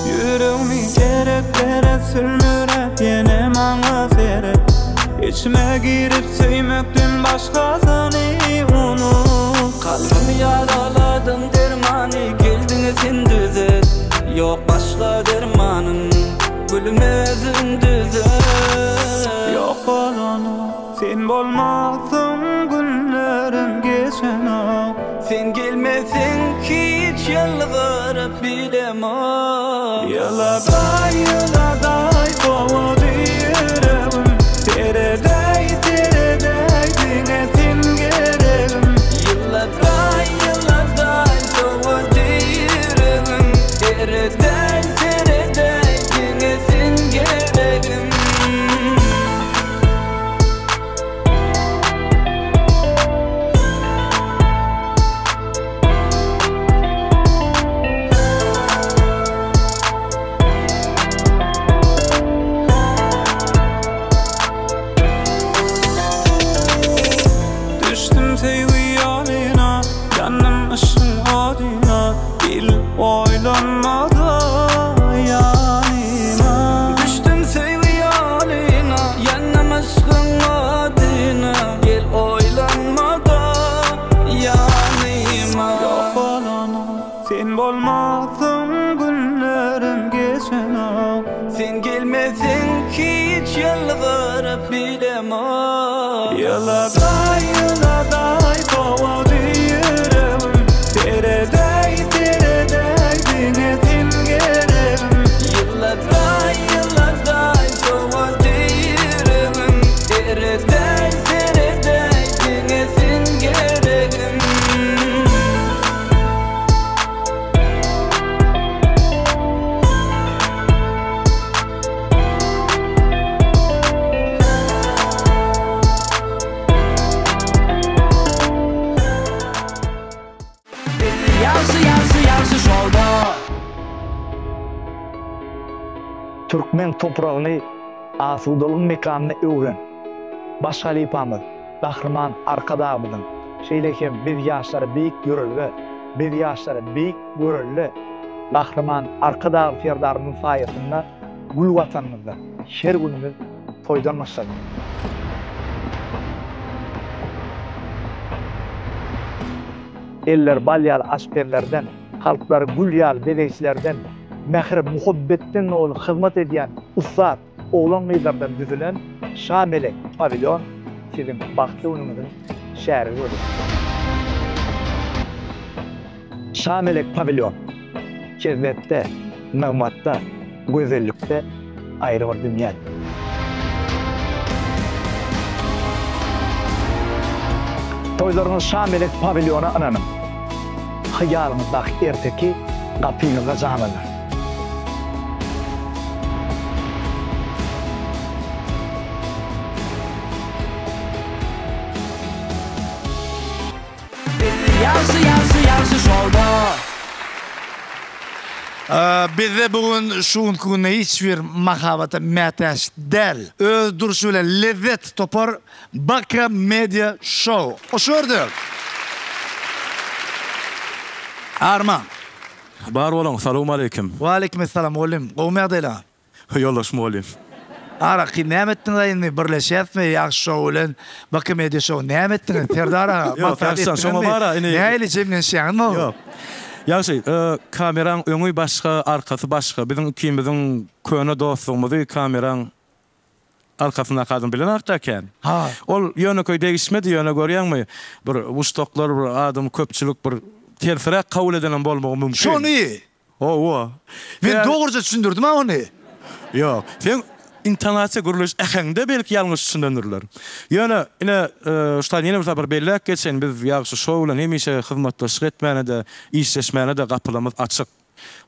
Speaker 9: Ýüregmi gerek gerek sülmüräp ýene maňa seret Içime girip söýmekden başgasyny unut
Speaker 2: Kalbymy ýaraladyň dermany geldiň sen düzet Ýok başga dermanyň gülüm özüň düzet.
Speaker 9: Ýok bolanok Sen bolmasaň günlerim geçenok.
Speaker 2: Sen gelmeseň hiç ýalbaryp bilemok.
Speaker 9: Ýyladaý ýyladaý sowady ýüregim. Seredeý seredeý diňe sen geregim.
Speaker 2: Ýyladaý ýyladaý sowady ýüregim. Seredeý seredeý diňe sen geregim.
Speaker 9: Düşdüm söýgi ýolyna, ýandym yşgyň odyna, Bil oýlanmada ýanyma.
Speaker 2: Düşdüm söýgi ýolyna, ýandym yşgyň odyna, Gel oýlanmada ýanyma.
Speaker 9: Ýok bolanok, sen bolmasaň günlerim geçenok.
Speaker 2: Sen gelmeseň hiç ýalbaryp bilemok.
Speaker 9: Ýyladaý, ýyladaý sowady ýüregim, Seredeý, seredeý diňe sen geregim.
Speaker 2: Ýyladaý, ýyladaý sowady ýüregim, Seredeý, seredeý diňe sen geregim. Ýagşy ýagşy ýagşy şowda.
Speaker 1: Türkmen topragyny asudalygyň mekanyna öwren Baş halypamyz Gahryman Arkadagymyzyň, şeýle hem biz ýaşlara beýik ýörelge, biz ýaşlara beýik görelde Gahryman Arkadagly Serdarymyzyň saýasynda gül Watanymyzda her günümiz toýdan başlady. Eller bal ýaly aşpezlerden, kalplary gül ýaly bezegçilerden, mähir, muhabbetden doly hyzmat edýän ussat oglan-gyzlardan düzülen Şa melek pawilýon siziň bagtly günüňiziň şärigi bolar. Şa melek pawilýon, kezzetde, nygmatda, gözellikde aýry bir dünýä. Toýlaryňyzy Şa melek pawilýona ynanyň. Hyýalyňyzdaky erteki gapyňyzda janlanar.
Speaker 2: Ýagşy ýagşy ýagşy şowda.
Speaker 5: Bizde bu gün şu günki günde hiç bir mahabata mätäç däl. Öz durşy bilen lezzet topar Baka Media Show. Hoş gördük. Arman.
Speaker 10: Bar boluň, salowmaleýkim.
Speaker 5: Waleýkim essalam mugallym. Gowumy ýagdaýlaň?
Speaker 10: Ýoldaş mugallym.
Speaker 5: Araky näme etdiňiz indi birleşýäsmi ýagşy şow bilen BK media şow näme etdiňiz Serdar aga
Speaker 10: Ýok
Speaker 5: maslahat
Speaker 10: ýagşy şoňa
Speaker 5: etdiňizmi
Speaker 10: bara indi
Speaker 5: nähili jemlenişýäňiz
Speaker 10: Ýok ýagşy kameraň öňi başga arkasy başga biziň ikimiziň köne dostlugymyzy kameraň arkasyndaky adam bilenakda kän
Speaker 5: Ha.
Speaker 10: Ol ýönekeý degişmedi ýöne görýäňmi bir muşdaklar bir adam köpçülik bir tersiräk kabul edenem bolmagy mümkin.
Speaker 5: Şony
Speaker 10: Hawa.
Speaker 5: Men dogruja düşündirdim-ä ony.
Speaker 10: Ýok. Sen.
Speaker 15: Intonasiýa gürleýiş äheňde belki ýalňyş düşünendirler. Ýöne ine şu taýdan ýene bir sapar belläp geçeýin, biz Ýagşy şou bilen hemişe hyzmatdaşlyk etmäne-de, işleşmäne-de gapylarymyz açyk.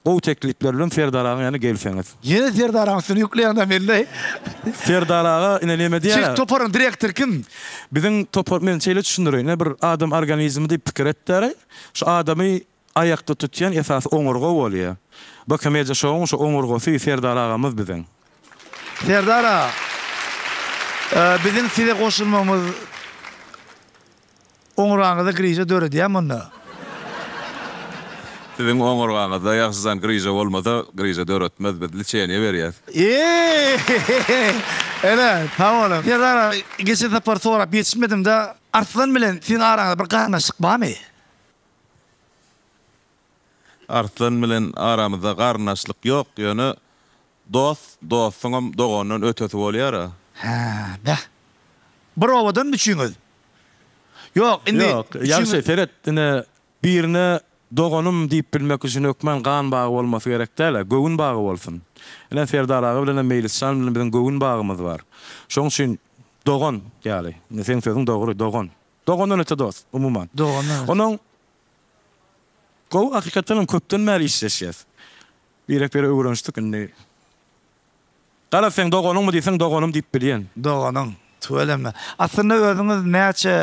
Speaker 15: Gowy teklipler bilen Serdar agaň ýanyna gelseňiz.
Speaker 5: Ýene Serdar agaň üstüne ýükleýäňdä meni.
Speaker 15: Serdar aga ine neme diýýär.
Speaker 5: Siz toparyň direktory kim?
Speaker 15: Biziň topar men şeýle düşündireýin ine bir adam organizmi diýip pikir etdäri. Şu adamy aýakda tutýan esasy oňurga bolýar. BK Media Show-yň şu oňurgasy Serdar agamyz biziň.
Speaker 5: Serdar aga, biziň size goşulmagymyz Oňurgaňyzda griža döredýämi onda?
Speaker 16: Siziň oňurgaňyzda ýagşyjan griža bolmasa, griža döretmez, biz liçeniýe berýäs.
Speaker 5: Eeeeeee Ene, sag boluň. Serdar aga, geçen sapar sorap ýetişmedim-de, Arslan bilen siziň araňyzda bir garyndaşlyk barmy?
Speaker 16: Arslan bilen aramyzda garyndaşlyk ýok, ýöne dost dostuňam dogandan ötesi bolýar-a.
Speaker 5: Hä, beh. Bir obadanmy üçüňiz? Ýok, indi
Speaker 15: Ýok, ýagşy, seret, ine, birine doganym diýip bilmek üçin hökman gan bagy bolmasy gerek däl-ä, göwün bagy bolsun. Ine, Serdar aga bilenem Meýlisjan bilen biziň göwün bagymyz bar. Şoň üçin dogan ýaly. Indi seň sözüň dogry, dogan. Dogandan öte dost, umuman.
Speaker 5: Dogandan öte.
Speaker 15: Onuň gowy, hakykatdan hem köpden bäri işleşýäs. Birek-bire öwrenişdik indi. Garaz seň doganyňmy diýseň doganym diýip bilýän.
Speaker 5: Doganyň. Tüweleme. Aslynda özüňiz näçe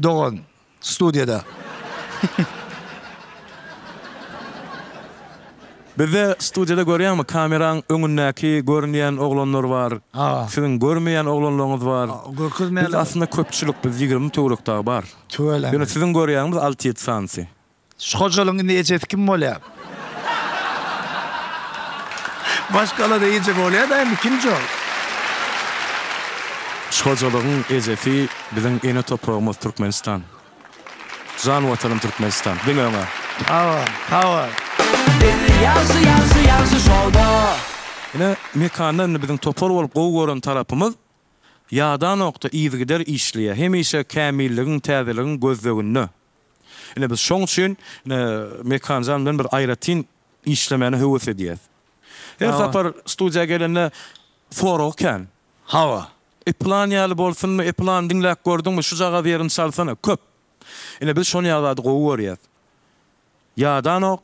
Speaker 5: dogan studiýada?
Speaker 15: Bizde studiýada görýäňmi kameraň öňündäki görünýän oglanlar bar. Siziň görmeýän oglanlaryňyz bar. Biz aslynda köpçülik biz 20 töwerek dagy bar.
Speaker 5: Tüweleme.
Speaker 15: Ýöne siziň görýäňiz alty-ýedi sanysy.
Speaker 5: Şu hojalygyň indi ejesi kim bolýar? Maşgalada eje bolýar-da indi kim şol?
Speaker 15: Şu hojalygyň ejesi biziň ene topragymyz Türkmenistan. Jan Watanym Türkmenistan. Diňe öňe.
Speaker 5: Sag bol, sag bol.
Speaker 2: Biz ýagşy ýagşy ýagşy şowda.
Speaker 15: Ine Mekanda indi biziň topar bolup gowy gören tarapymyz ýadanokda yzygider işleýär. Hemişe kämilligiň täzeligiň gözleginde. Ine biz şoň üçin ine Mekanjan bilen bir aýratyn işlemäne höwes edýäs. Her sapar studiýa gelende soragy kän.
Speaker 5: Hawa.
Speaker 15: E plan ýaly bolsunmy, e plany diňläp gördüňmi, şujagaz ýerini çalsana. Köp. Ine biz şon ýaly zady gowy görýäs. Ýadanok,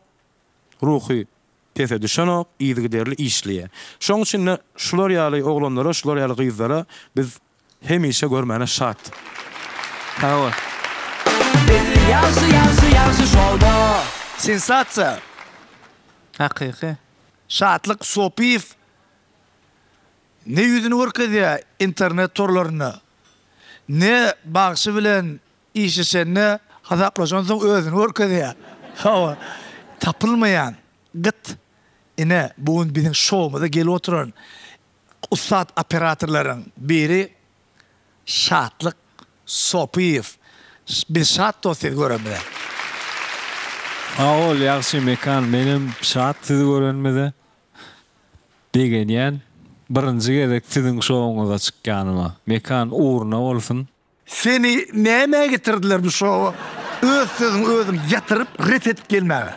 Speaker 15: ruhy pese düşenok, yzygiderli işleýär. Şoň üçin-de şular ýaly oglanlara, şular ýaly gyzlara biz hemişe görmäne şat.
Speaker 3: Sag bol.
Speaker 2: Biz ýagşy ýagşy ýagşy şowda.
Speaker 5: Sensasiýa.
Speaker 3: Hakyky.
Speaker 5: Şatlyk Sopyýew ne ýüzüni görkezýär internet torlarynda, ne bagşy bilen Işleşende hasaplaşansoň özüni görkezýär. Hawa, tapylmaýan gyt. Ine, bu gün biziň şowumyza gelip oturan ussat operatorlaryň biri Şatlyk Sopyýew. Biz şat dost sizi görenimize.
Speaker 11: Sag bol Ýagşy Mekan menem şat sizi görenimize. Begenýän birinji gezek siziň şowuňyza çykýanyma. Mekan ugruna bolsun.
Speaker 5: Seni nämä getirdiler bu şowa öz sözüňi özüň ýatyryp ret edip gelmäge.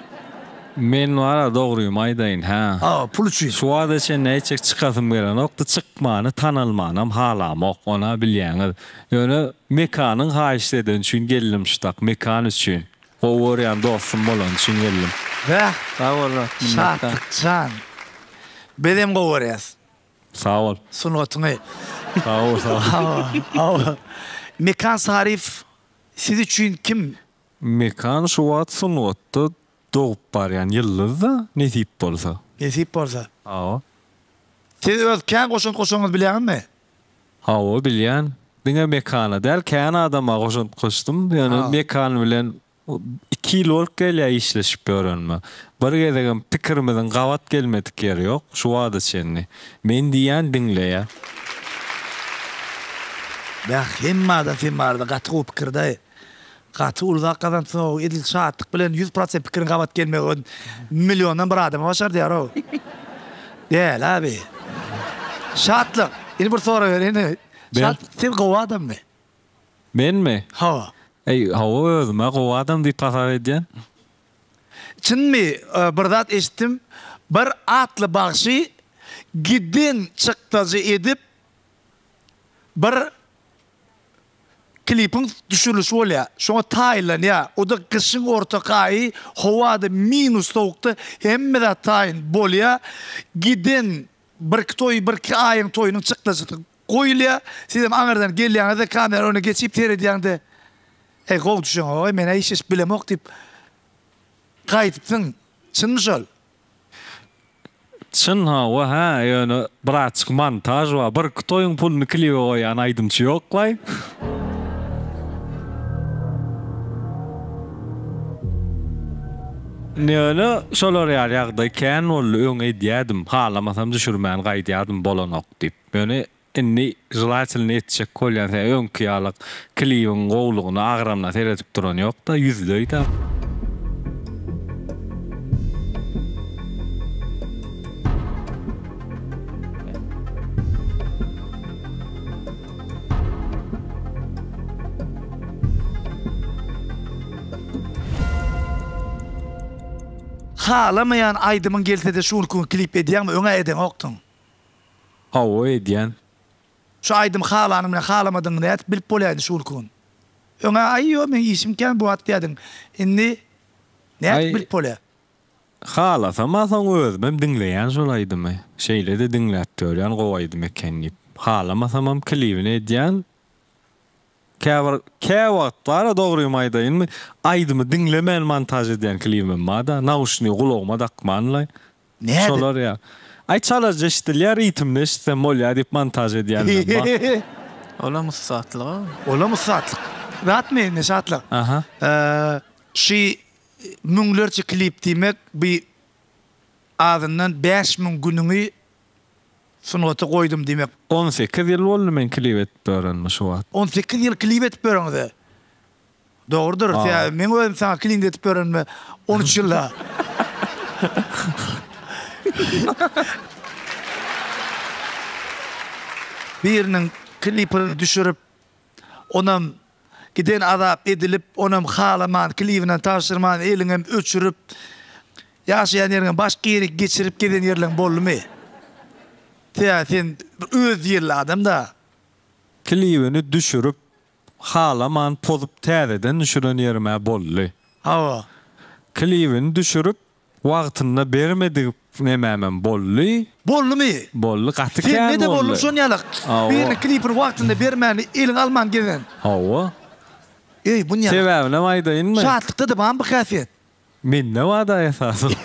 Speaker 11: Men bara dogrymy aýdaýyn hä.
Speaker 5: Hawa pul üçin.
Speaker 11: Şu wagta çenli hiçek çykasym gelenokdy çykmany tanalmanam halamok ona bilýäňiz. Ýöne Mekanyň haýyşt edeni üçin geldim şu tak Mekan üçin. Gowy görýän dostum bolany üçin geldim.
Speaker 5: Bäh
Speaker 3: Sag bol dost minnetdar.
Speaker 5: Şatlykjan. Bizem gowy görýäs.
Speaker 11: Sag bol.
Speaker 5: Sungatyňy.
Speaker 11: Sag bol sag bol.
Speaker 5: Hawa. Mekan Saryýew siz üçin kim?
Speaker 11: Mekan şu wagt sungatda dogup barýan ýyldyz-da, nesip bolsa.
Speaker 5: Nesip bolsa.
Speaker 11: Hawa.
Speaker 5: Siz öz kän goşant goşanyňyzy bilýäňizmi?
Speaker 11: Hawa bilýän. Diňe Mekana däl, kän adama goşant goşdum. Ýöne Mekan bilen Iki ýyl bolup gelýär işleşip ýörenime. Bir gezegem pikirimiziň gabat gelmedik ýeri ýok, şu wagta çenli. Men diýýän diňleýär.
Speaker 5: Bäh hemme adam sen barada gaty gowy pikirde. Gaty uly zat gazanypsyňow edil şatlyk bilen 100% pikiriň gabat gelmegi milliondan bir adama başardýarow. Däl abi. Şatlyk indi bir sorag bereýin. Şatlyk sen gowy adammy?
Speaker 11: Menmi?
Speaker 5: Hawa.
Speaker 11: Eý, hawa özüm-ä gowy adam diýip hasap edýän.
Speaker 5: Çynmy, bir zat eşitdim, bir atly bagşy Giden çykdajy edip bir klipiň düşürilişi bolýar. Şoňa taýynlanýar. O-da gyşyň ortaky aýy, howa-da minus sowukda hemme zat taýyn bolýar. Giden birki toý, birki aýyň toýunyň çykdajysy goýulýar. Sizem aňyrdan gelýäňiz-de kamera öňüne geçip seredýäň-de, Heý, gowy düşeňok-aý, men-ä işleşip bilemok diýip gaýdypsyň. Çynmy şol?
Speaker 11: Çyn hawa hä ýöne birazçyk montaž bar birki toýuň puluny klibe goýýan aýdymçy ýoklaý. Ýöne şolar ýaly ýagdaý kän boldy öň edýädim halamasam düşürmän gaýdýadym bolanok diýip ýöne Indi želatelny etjek bolýan sen öňki ýaly klibiň gowlugyna agramyna seredip duran ýokda ýüzleýda.
Speaker 5: Halamaýan aýdymyň gelsede şu günki gün klip edýäňmi öňä edeňokdyň.
Speaker 11: Hawa edýän.
Speaker 5: Şu aýdymy halanyň bilen halamadygyňy nädip bilip bolýa indi şu günki gün. Öňä aý ýo meň işim kän bu wagt diýýädiň. Indi nädip bilip bolýa.
Speaker 11: Halasam-a soň özümem diňleýän şol aýdymy. Şeýle-de diňläp ýörýän gowy aýdym eken diýip. Halamasamam klibini edýän. Käbir käwagt bar-a dogrymy aýdaýynmy aýdymy diňlemän montaž edýän klibimem bar-da. Nauşnigi gulagyma dakmanlaý.
Speaker 5: Nädip?
Speaker 11: Şolar ýa. Aý çalaja eşidilýär ritmini eşitsem bolýa diýip montaž edýänlerem bar.
Speaker 3: Olam ussatlyk-a.
Speaker 5: Olam ussatlyk. Zatmy indi Şatlyk?
Speaker 11: Aha.
Speaker 5: Şy müňlerçe klip diýmek bi azyndan 5000 günüňi sungata goýdum diýmek.
Speaker 11: 18 ýyl boldy men klip edip ýörenime şu wagt.
Speaker 5: 18 ýyl klip edip ýöreňize. Dogrudyr. Sebäbi meň özüm saňa klint edip berenime 13 ýylda. Biriniň klipini düşürip, onam giden azap edilip, onam halaman, klibinem tabşyrman, eliňem öçürip, ýaşaýan ýeriňe başga ýere geçirip gezen ýerleň boldumy? Sebäbi sen öz ýerli adam-da.
Speaker 11: Klibini düşürip, Halaman pozup täzeden düşüren ýerim-ä boldy.
Speaker 5: Hawa.
Speaker 11: Klibini düşürip, wagtynda bermedik nemämem boldy.
Speaker 5: Boldumy?
Speaker 11: Boldy, gaty kän boldy.
Speaker 5: Sende-de boldumy şon ýalak?
Speaker 11: Hawa.
Speaker 5: Biriniň klibini wagtynda bermän, eliňe alman gezen.
Speaker 11: Hawa.
Speaker 5: Eý, bu näme?
Speaker 11: Sebäbinem aýdaýynmy?
Speaker 5: Şatlykda-da barmy bu häsiýet?
Speaker 11: Mende barda esasy.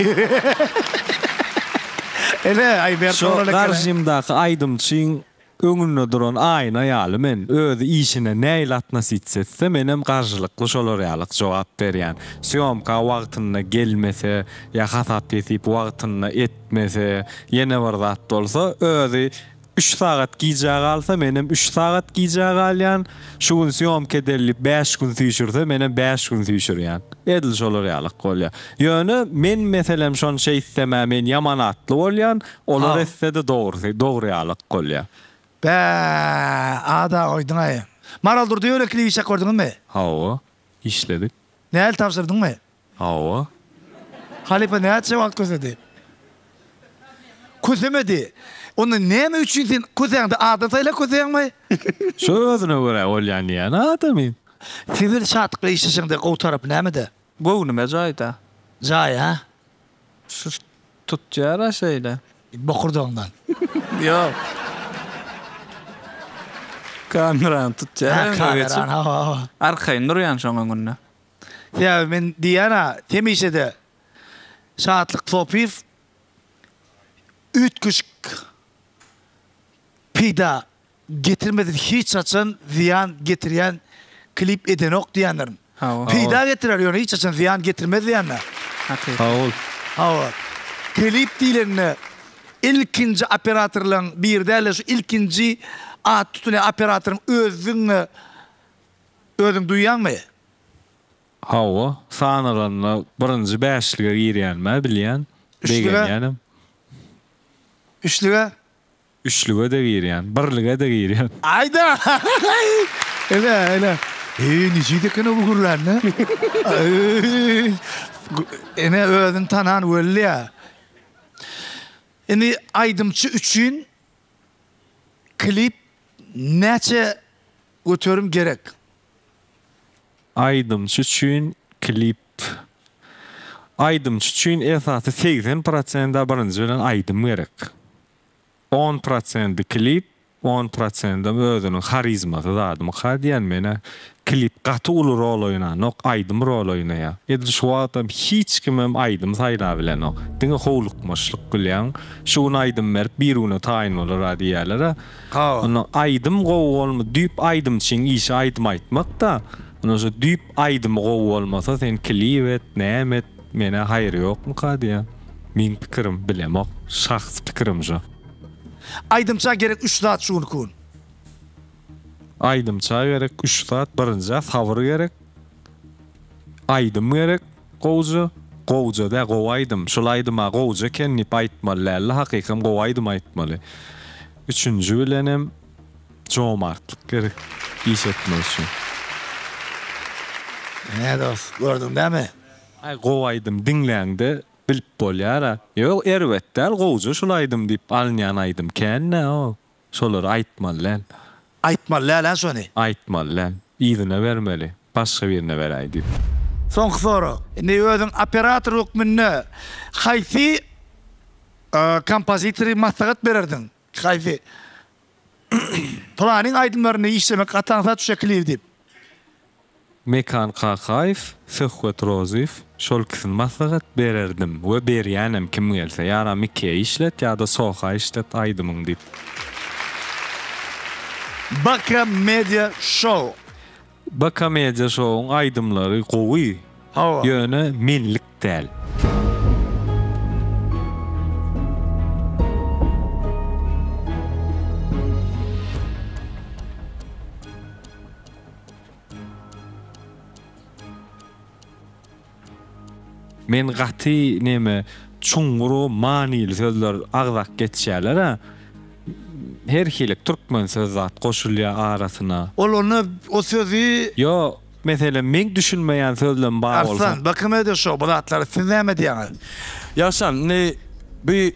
Speaker 5: Ene, aý mert
Speaker 11: Şo
Speaker 5: oglan eken.
Speaker 11: garşymdaky aýdymçyň öňünde duran aýna ýaly men. Özi işine nähili atnositsa etse, menem garşylykly şolar ýalyk jogap berýän. Sýomka wagtynda gelmese ýa hasap-hesip wagtynda etmese, ýene bir zat bolsa, özi Üç sagat gijä galsa, menem üç sagat gijä galýan. Şu gün sýomka edeli diýip bäş gün süýşürse, menem bäş gün süýşürýän. Edil şolar ýalak bolýar. Ýöne men meselem şony şeýtsem-ä men ýaman atly bolýan, olar etse-de dogrusy, dogry ýalak bolýar.
Speaker 5: Bä, ada goýduň-aý. Maral Durdyýewa bilen klip işläp gördüňizmi?
Speaker 11: Hawa, işledik.
Speaker 5: Nähili tabşyrdyňmy?
Speaker 11: Hawa.
Speaker 5: Halypa näçe wagt kösedi? Kösemedi. Onda näme üçin sen kösäňde adam saýlap köseýäňmi?
Speaker 11: Şo özüne görä bolýan diýýän adamym.
Speaker 5: Siz Şatlykla işleşeňde gowy tarapy nämede?
Speaker 3: Göwnüme jaýda.
Speaker 5: Jaý hä?
Speaker 3: Şu tutýar-a şeýle.
Speaker 5: Bokurdagyňdan.
Speaker 3: Ýok. Kamerany tutýar.
Speaker 5: Hä, kamerany, hawa, hawa.
Speaker 3: Arkaýyn durýan şoň öňünde.
Speaker 5: Sebäbi men diýýän-ä hemişe-de Şatlyk Sopyýew üýtgeşik peýda getirmese hiç haçan zyýan getirýän klip edenok diýýändirin. Peýda getirer ýöne hiç haçan zyýan getirmez diýýän-dä.
Speaker 3: Hakykat.
Speaker 11: Sag bol.
Speaker 5: Hawa. Klip diýlende ilkinji operatorlaryň biri däl-de şu ilkinji at tutulýan operatoryň özüdigiňe özüň duýýaňmy?
Speaker 11: Hawa, sanalanda birinji bäşlige girýänimä bilýän.
Speaker 5: Üçlüge?
Speaker 11: Begenýänem.
Speaker 5: Üçlüge?
Speaker 11: Üçlüge-de girýän, birlige-de girýän.
Speaker 5: Aýda! Ene, ene. Eý, nijit eken-ow bu gürlände? Eý, ene özüni tanan weli-ä. Indi aýdymçy üçin klip näçe göterim gerek?
Speaker 11: Aýdymçy üçin klip Aýdymçy üçin esasy 80 prosenda birinji bilen aýdym gerek. On prosendi klip, on prosendem özüniň harizmasy zadymyka diýýän menä. Klip gaty uly rol oýnanok, aýdym rol oýnaýar. Edil şu wagtam hiç kimem aýdym saýlabilenok. Diňe howlukmaçlyk bilýäň. Şu gün aýdym berip bir güne taýyn bolar-a diýýäler-ä. Onda aýdym gowy bolma, düýp aýdymçyň işi aýdym aýtmak-da. Onda şo düýp aýdymy gowy bolmasa sen klip et, näme et, menä haýry ýokmuka diýýän. Meň pikirim, bilemok. Şahsy pikirim şu.
Speaker 5: Aýdymça gerek üç zat şu günki gün.
Speaker 11: Aýdymça gerek üç zat, birinjä sabyr gerek, aýdym gerek gowja, gowja däl gowy aýdym, şul aýdyma gowja eken diýip aýtmaly dälde hakykam gowy aýdym aýtmaly. Üçünji bilenem jomartlyk gerek iş etmek üçin.
Speaker 5: Ine dost, gördüň dämi?
Speaker 11: Aý gowy aýdym diňläňde bilip bolýara. Ýok erbet däl gowja şul aýdym diýip alynýan aýdym kän-dä o. Şolary aýtmaly däl.
Speaker 5: Aýtmaly däl-ä şony.
Speaker 11: Aýtmaly däl. Yzyna bermeli. Başga birine beräý diýip.
Speaker 5: Soňky sorag. Indi özüň operator hökmünde haýsy kompozitory maslahat bererdiň? Haýsy? Pylanyň aýdymlaryny işlemek gaty aňsat düşýär klibi diýip.
Speaker 11: Mekan Kakaýew, Söhbet Rozyýew şol ikisini maslahat bererdim we berýänem kim gelse ýa Mikeýe işlet ýa-da Soha işlet aýdymyň diýip.
Speaker 5: BK Media Show.
Speaker 11: BK Media Show-yň aýdymlary gowy,
Speaker 5: Hawa.
Speaker 11: ýöne menlik däl. Men gaty neme çuňňur manyly sözler agzak geçýäler-ä. Her hili türkmen söz zat goşulýar arasyna.
Speaker 5: Ol onda o sözi.
Speaker 11: Ýok, meselem meň düşünmeýän sözlem bar bolsa.
Speaker 5: Arslan, BKM-de şo bu zatlary siz näme diýýäňiz?
Speaker 15: Ýagşan, indi bi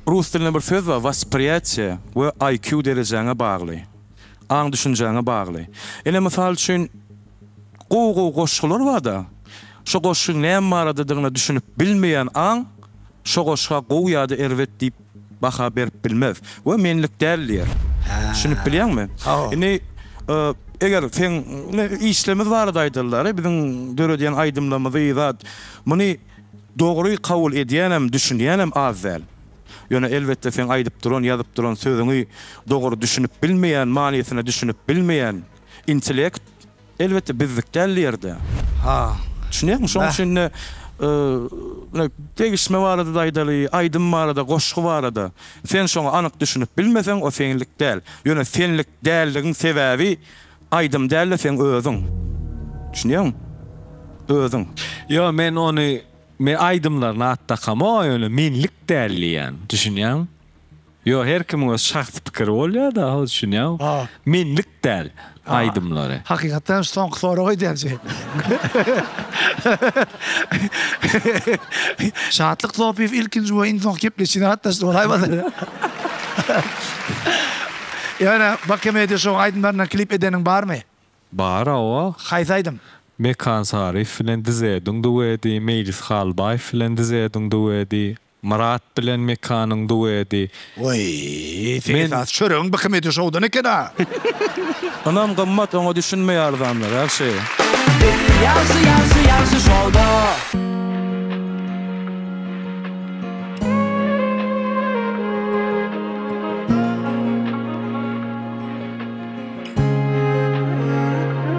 Speaker 15: rus dilinde bir söz bar, waspriýatiýe we IQ derejäňe bagly. Aň-düşünjäňe bagly. Ine, mysal üçin, gowy-gowy goşgular bar-da, şo goşgyň näme baradadygyna düşünip bilmeýän aň şo goşga gowy ýa-da erbet diýip baha berip bilmez we menlik däl diýer. Düşünip bilýäňmi? Indi, eger seň ine, işlerimiz barada aýdyldy, biziň döredýän aýdymlarymyzy zat, muny dogry kabul edýänem, düşünýänem az däl. Ýöne elbetde seň aýdyp duran, ýazyp duran sözüňi dogry düşünip bilmeýän, manysyna düşünip bilmeýän intellekt elbetde bizlik däl diýerde.
Speaker 5: Ha.
Speaker 15: Düşünýäňmi? Şonuň üçin-de degişme barada-da aýdaly, aýdym barada, goşgy barada. Sen şoňa anyk düşünip bilmeseň, o senlik däl. Ýöne senlik däldigiň sebäbi aýdym däl-de seň özüň. Düşünýäňmi? Özüň.
Speaker 11: Ýok, men ony Men aýdymlaryna at dakamok ýöne menlik däl diýýän düşünýäňmi? Ýok her kimiň öz şahsy pikiri bolýada ho düşünýäňmi? Menlik däl aýdymlary.
Speaker 5: Hakykatdan hem şu soňky sorag öýdýän şeý. Şatlyk Sopyýew ilkinji we iň soňky gepleşigine gatnaşdy bolaýmasa. Ýöne Baka Media Show aýdymlaryndan klip edeniň barmy?
Speaker 11: Bar hawa.
Speaker 5: Haýsy aýdym?
Speaker 11: Mekan Saryýew bilen Dizeduň duedi, Meýlis Halbaýew bilen Dizeduň duedi, Myrat bilen Mekanyň duedi.
Speaker 5: Waý, seň
Speaker 11: Men.
Speaker 5: esasy çöregiň BKMD şowdan eken-a.
Speaker 15: Ynam gymmat oňa düşünmeýär adamlar ýagşy.
Speaker 2: Ýagşy ýagşy ýagşy şowda.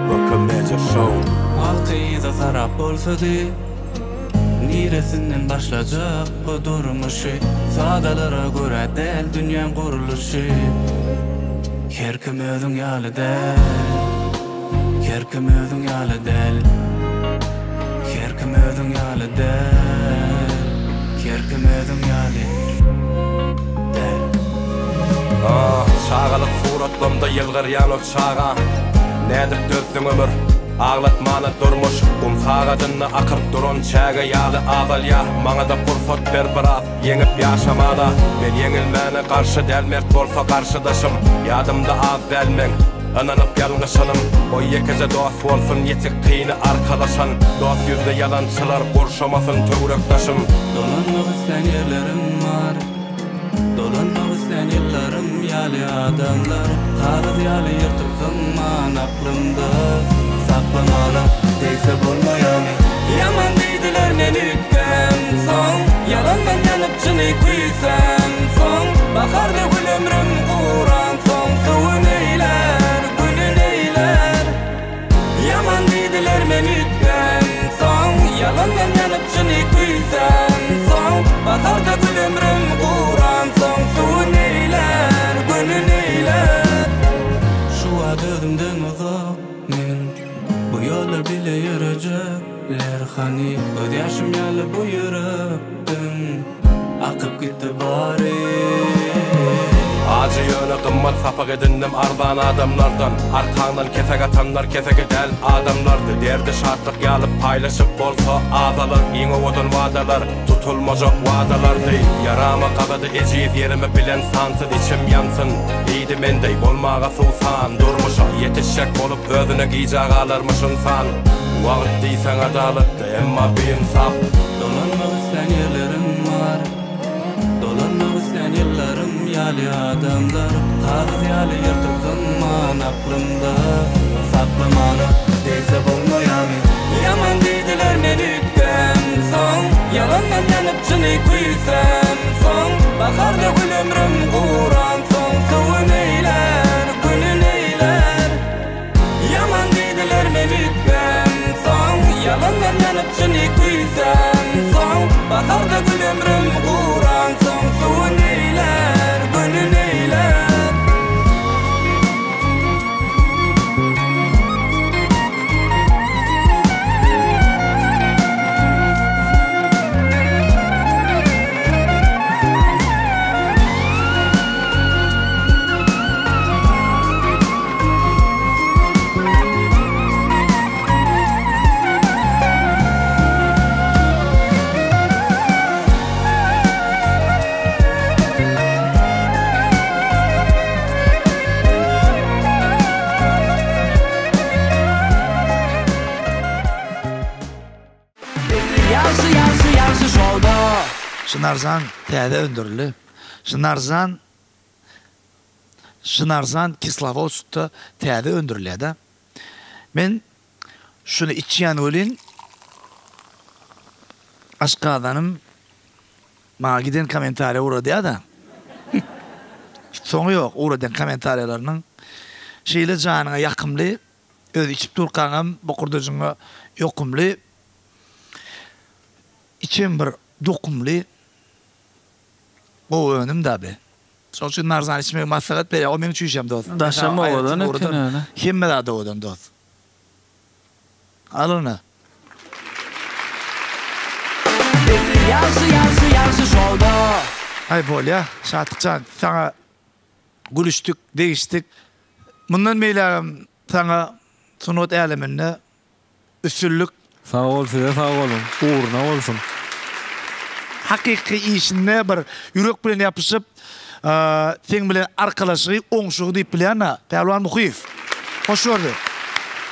Speaker 9: Bkmedia Show.
Speaker 2: Wagty yza sarap bolsady Niresinden başlajak bu durmuşy Sadalara görä däl dünýäň gurluşy Her kim özüň ýaly däl Her kim özüň ýaly däl Her kim özüň ýaly däl Her kim özüň ýaly däl.
Speaker 8: Ah, çagalyk suratlamda ýylgyrýan o çaga Nädip dözdüň ömür?
Speaker 17: Aglatmana durmuş Gum sagadynda akyp duran çäge ýaly azalýa Maňada pursat ber biraz ýeňip ýaşamana Men ýeňilmäne garşy däl mert bolsa garşydaşym Ýadymda az däl meň ynanyp ýalňyşanym Goý ýekeje dost bolsun ýetik kyny arkalaşan Dost ýüzli ýalançylar gurşamasyn töwrek daşym.
Speaker 9: Dolanmak islän ýerlerim bar. Dolanmak islän ýyllarym ýaly adamlar Kagyz ýaly ýyrtyp zyňman aklymda Saklamana degse bolmaýamy. Ýaman diýdiler men üýtgämsoň Ýalandan ýanyp çyny küýsämsoň Baharda gül ömrüm guransoň Suwy neýlär, güli neýlär. Ýaman diýdiler men üýtgämsoň Ýalandan ýanyp çyny küýsämsoň Baharda gül ömrüm guransoň Suwy neýlär, güni neýlär. Şu wagt özümden uzak men Bu ýollar bile ýörejekler hany Gözýaşym ýaly bu ýürekden Akyp gitdi bary.
Speaker 17: Ajy ýöne gymmat sapak edindim arzan adamlardan Arkaňdan kesek atanlar keseki däl adamlardy Derdi şatlyk ýaly paýlaşyp bolsa azalar Iň owadan wadalar tutulmajak wadalardy Ýarama gazady ejiz ýerimi bilen sansyz içim ýansyn Diýdi mendeý bolmaga suwsan Durmuşa ýetişjek bolup özüne gijä galarmyş ynsan Wagt diýseň adalatly emma biýynsap.
Speaker 9: Dolanmak islän ýerlerim bar Dolanmak islän ýyllarym ýaly adamlar Kagyz ýaly ýyrtyp zyňman aklymda Saklamana degse bolmaýamy. Ýaman diýdiler men üýtgämsoň Ýalandan ýanyp çyny küýsämsoň Baharda gül ömrüm guransoň Suwy neýlär, güli neýlär. Ýaman diýdiler men üýtgämsoň Ýalandan ýanyp çyny küýsämsoň Baharda gül ömrüm guransoň Suwy neýlär, güli neýlär.
Speaker 2: Ýagşy ýagşy ýagşy şowda.
Speaker 5: Şynarzan täze öndürildi. Şynarzan Şynarzan Kislowodskda täze öndürilýär-de. Men şuny içýän welin, aşgazanym maňa giden kommentariýa ugradýar-da. Soňy ýok ugradýan kommentariýalarynyň. Şeýle janyňa ýakymly, özi içip durkaňam bokurdajyňa ýokumly, içem bir dokumly gowy önüm-dä bi. Şoň üçin narzan içmegi maslahat berýär. O meň çüýşäm dost.
Speaker 3: Daşam owadan eken ýöne.
Speaker 5: Hemme zat owadan dost. Al ony.
Speaker 2: Ýagşy ýagşy ýagşy şowda.
Speaker 5: Aý bolýa Şatlyk jan saňa gülüşdik degişdik mundan beýlägem saňa sungat äleminde Üstünlik.
Speaker 11: Sag bol size sag boluň ugruna bolsun.
Speaker 5: Hakyky işinde bir ýürek bilen ýapyşyp seň bilen arkalaşygy oňşugy diýip bilýän-ä Pälwan Muhyýew. Hoş gördük.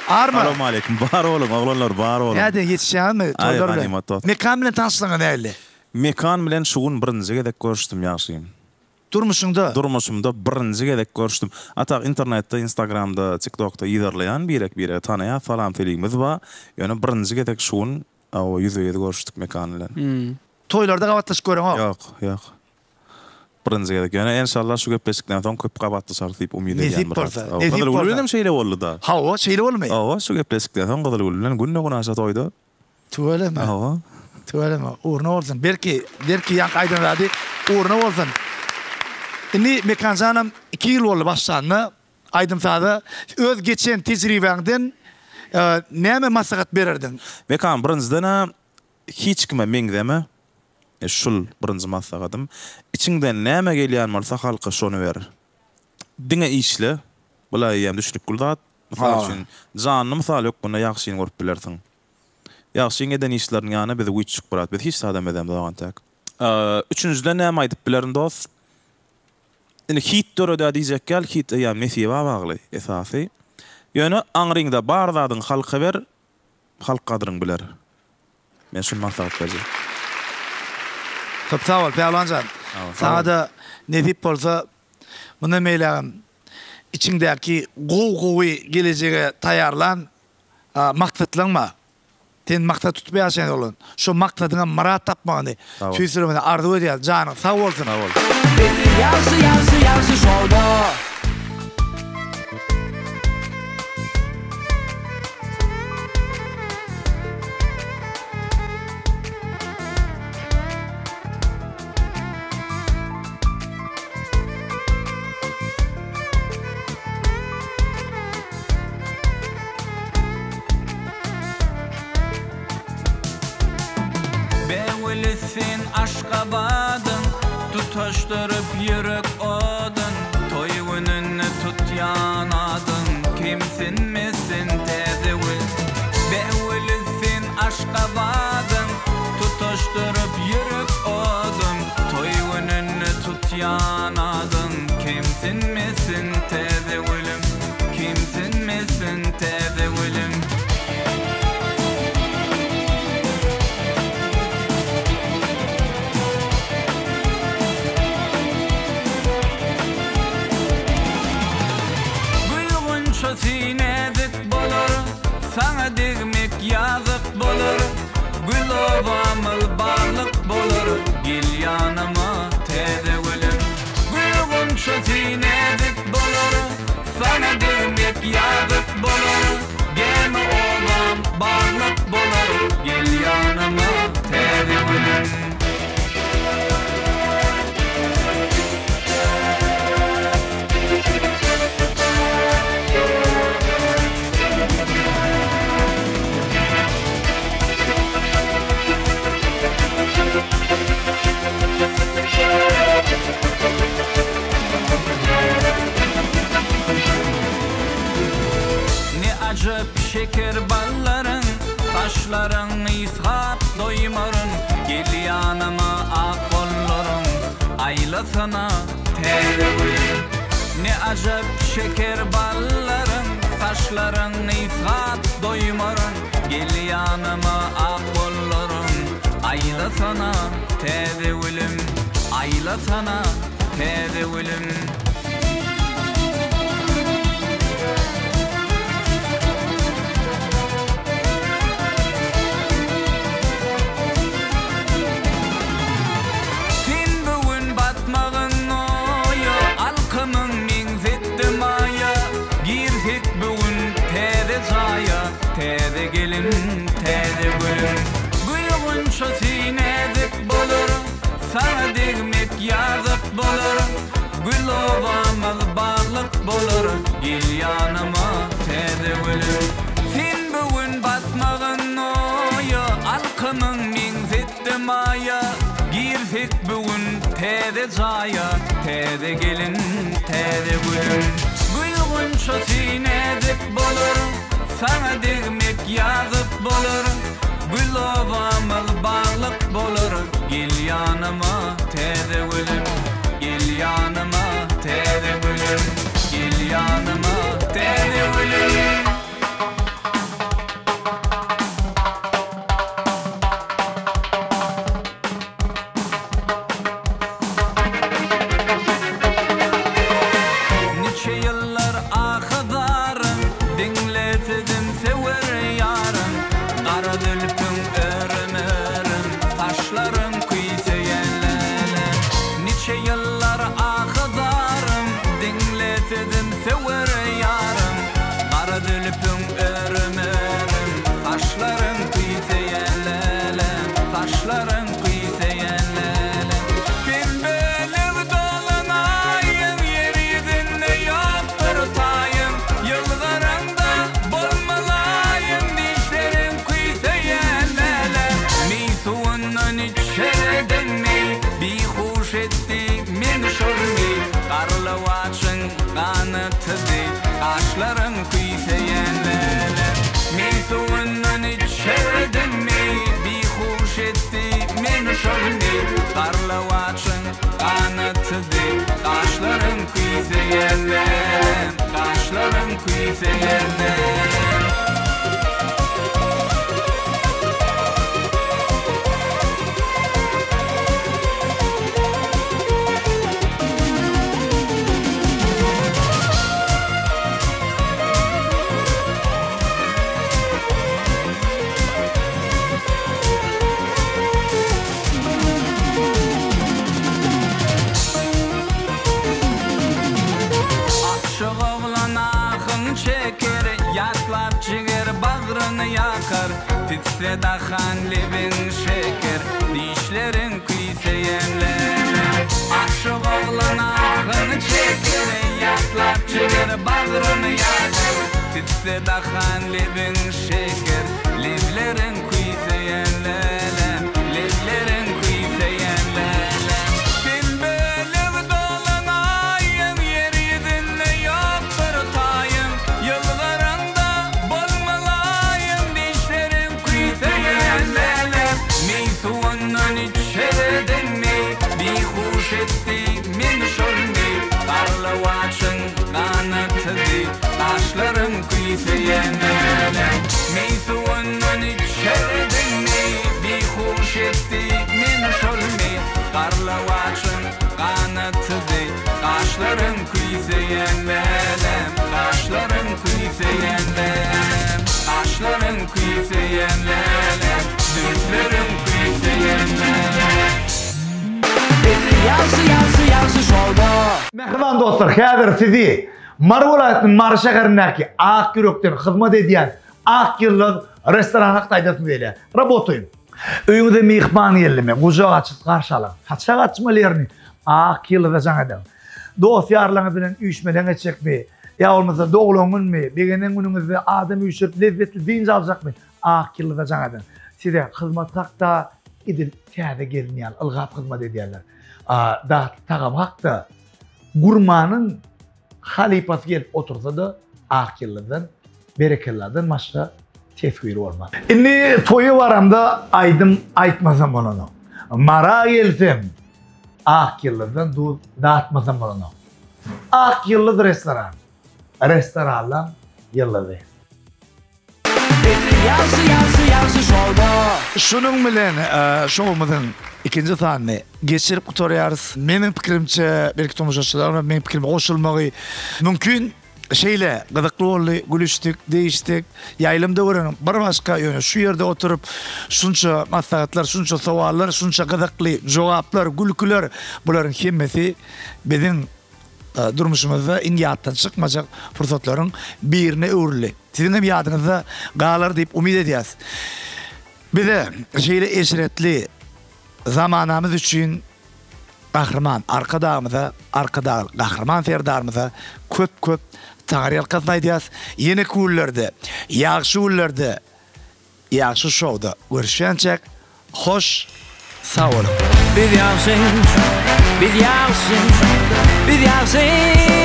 Speaker 5: Arma.
Speaker 16: Salowmaleýkim bar boluň oglanlar bar boluň.
Speaker 5: Näde ýetişýäňizmi
Speaker 16: Aý
Speaker 5: toýlar bilen.
Speaker 16: ganymat dost.
Speaker 5: Mekan bilen tanyşlygyňyz nähili?
Speaker 16: Mekan bilen şu gün birinji gezek görüşdim ýagşym.
Speaker 5: Durmuşyňda?
Speaker 16: Durmuşymda birinji gezek görüşdim. A tak internetde, instagramda, tiktokda yzarlaýan birek biregi tanaýas, salam seligimiz bar. Ýöne birinji gezek şu gün hawa ýüzbe ýüz görüşdik Mekan bilen.
Speaker 5: Toýlarda gabatlaşyp göreňok?
Speaker 16: Ýok, ýok. Birinji gezek. Ýöne enşalla şu gepleşikden soň köp gabatlaşarys diýip umyt edýän
Speaker 5: Nesip
Speaker 16: biraz.
Speaker 5: bolsa,
Speaker 16: Hawa,
Speaker 5: nesip
Speaker 16: Gyzylgül
Speaker 5: bolsa.
Speaker 16: bilenem şeýle boldy-da.
Speaker 5: Hawa, şeýle bolmy?
Speaker 16: Hawa, şu gepleşikden soň Gyzylgül bilen günde-günaşa toýda.
Speaker 5: Tüweleme.
Speaker 16: Hawa.
Speaker 5: Tüweleme. Ugruna bolsun. Belki, belki ýaňky aýdan zady ugruna bolsun. Indi Mekanjanam 2 ýyl boldy başlanyna aýdym-saza. Öz geçen tejribäňden näme maslahat bererdiň?
Speaker 16: Mekan, birinjiden-ä hiç kime meňzeme. Şul birinji maslahatym. Içiňden näme gelýän bolsa halka şony ber. Diňe işle. Bula eýýäm düşnükli zat. Mysal üçin, janly mysal hökmünde Ýagşyny görüp bilersiň. Ýagşyň eden işleriniň ýanynda biz güýçjük brat. Biz hiç zadam edemzok entäk. Üçünjiden näme aýdyp bilerin dost? Indi hit döredä diýjek däl, hit eýýäm nesiba bagly esasy. Ýöne aňryňda bar zadyňy halka ber, halk gadryňy biler. Men şuny maslahat berjek.
Speaker 5: Köp sag bol Pälwan jan. Saňada nesip bolsa mundan beýlägem içiňdäki gowy gowy gelejege taýýarlan maksatlaň bar. Sen maksat tutup ýaşaýan oglan. Şo maksadyňa myrat tapmagyny tüýs ýüregimden arzuw edýäs. Janyň sag bolsun.
Speaker 16: Sag bol.
Speaker 2: Ýagşy ýagşy ýagşy şowda. Bägüli sen Aşgabadyň, Tutaşdyryp ýürek odun, Toý gününde tutýan adyň, Kemsinmesin Täzegül. Bägüli sen Aşgabadyň, Tutaşdyryp ýürek odun, Toý gününde tutýan adyň, Kemsinmesin Täzegülüm. Kemsinmesin täze gülüm. Gül gunçasy näzik bolar, Saňa degmek ýazyk bolar. Gül obamyz baglyk bolar, Gel ýanyma täze gülüm. Gül gunçasy näzik bolar, Saňa degmek ýazyk bolar. Gämi obam baglyk bolar, Gel ýanyma täze gülüm. Ne ajap şeker ballaryň, Saçlaryň ysgap doýmaryn, Gel ýanyma ak gollaryň Aýlasana täze gül. Ne ajap şeker ballaryň, Saçlaryň ysgap doýmaryn, Gel ýanyma ak gollaryň Aýlasana täze gülüm, Aýlasana täze gülüm. Sen bu gün batmagyn oýa, Alkymyň meňzetdi maýa, Girsek bu gün täze jaýa, Täze gelin, täze gülüm. Gül gunçasy näzik bolar, Saňa degmek ýazyk bolar, Gül obamyz baglyk bolar, Gel ýanyma täze gülüm. Sen bu gün batmagyn oýa, Alkymyň meňzetdi maýa, Girsek bu gün täze jaýa, Täze gelin, täze gülüm. Gül gunçasy näzik bolar, Saňa degmek ýazyk bolar, Gül obamyz baglyk bolar, Gel ýanyma täze gülüm, Gel ýanyma täze gülüm, Gel ýanyma täze gülüm. Niçe ýyllar ahy-zaryn Diňlesizim söwer ýaryn Gara zülpüň örüm-örüm Saçlaryň küýseýän läle Niçe ýyllar ahy-zaryn Diňlesizim söwer ýaryn Gara zülpüň örüm-örüm Saçlaryň küýseýän läle Saçlaryň küýseýän läle Penbelik dolan aýyň Ýer ýüzünde ýok bir taýyň Ýylgyraňda bolmalaýyň Dişleriň küýseýän.
Speaker 9: küýseýänler. Aşyk oglan ahyn çeker, Ýatlap jiger bagryny ýakar, Pisse dahan lebiň şeker, Dişleriň küýseýän lälem. Aşyk oglan ahyn çeker, Ýatlap jiger bagryny ýakar, Pisse dahan lebiň şeker, Lebleriň küýseýän lälem, Lebleriň küýseýän lälem. Sen bölek dolan aýyň, Ýer ýüzünde ýokdur taýyň, Ýylgyraňda bolmalaýyň, Dişleriň küýseýän lälem. Meý suwundan içerdim meý, Bihuş etdi meni şol meý, Garlawaçyň ganatydy, Gaşlaryň küýseýän lälem. Meý suwundan içerdim meý, Bihuş etdi meni şol meý, Garlawaçyň ganatydy, Gaşlaryň küýseýän lälem. Gaşlaryň küýseýän lälem. Gaşlaryň küýseýän lälem. Zülpleriň küýseýän lälem. Biz ýagşy ýagşy ýagşy şowda.
Speaker 1: Mähriban dostlar, häzir sizi Mary welaýatynyň Mary şäherindäki ak ýürekden hyzmat edýän Ak ýyldyz restorany hakda aýdasym gelýär. Rabotaýyn. Öýüňize myhman geldimi, gujak açyp garşy alyň. Saçak açmaly ýerini Ak ýyldyza jaň ediň. Dost-ýarlaryňyz bilen üýşmeleň etjekmi, ýa bolmasa doglan günmi, begenen günüňizde adam üýşürip lezzetli dynç aljakmy, Ak ýyldyza jaň ediň. Size hyzmat hakda edil täze gelin ýaly ylgap hyzmat edýärler. Datly tagam hakda gurmanyň halypasy gelip otursa-da Ak ýyldyzdan, berekelladan başga teswir bolmaz. Indi toýa baramda aýdym aýtmasam bolanok. Mara gelsem Ak ýyldyzdan duz datmasam bolanok. Ak ýyldyz restoran. Restoranlaň ýyldyzy.
Speaker 2: Ýagşy ýagşy ýagşy şowda.
Speaker 5: Şunuň bilen şowumyzyň ikinji sanyny geçirip gutarýarys. Meniň pikirimçe, belki tomaşaçylaryň hem meniň pikirime goşulmagy mümkin. Şeýle gyzykly boldy, gülüşdik, degişdik. Ýaýlymda göreniň bir başga, ýöne şu ýerde oturyp şunça maslahatlar, şunça sowallar, şunça gyzykly jogaplar, gülküler, bularyň hemmesi biziň durmuşymyzda iň ýatdan çykmajak pursatlaryň birine öwrüldi. Siziň hem ýadyňyzda galar diýip umyt edýäs. Bize şeýle eşretli zamanamyz üçin Gahryman Arkadagymyza, Arkadagly Gahryman Serdarymyza köp-köp taňryýalkasyn aýdýas. Ýeneki günlerde, ýagşy günlerde Ýagşy şowda görüşýänçäk hoş sag boluň.
Speaker 2: Biz ýagşy, biz ýagşy, biz ýagşy.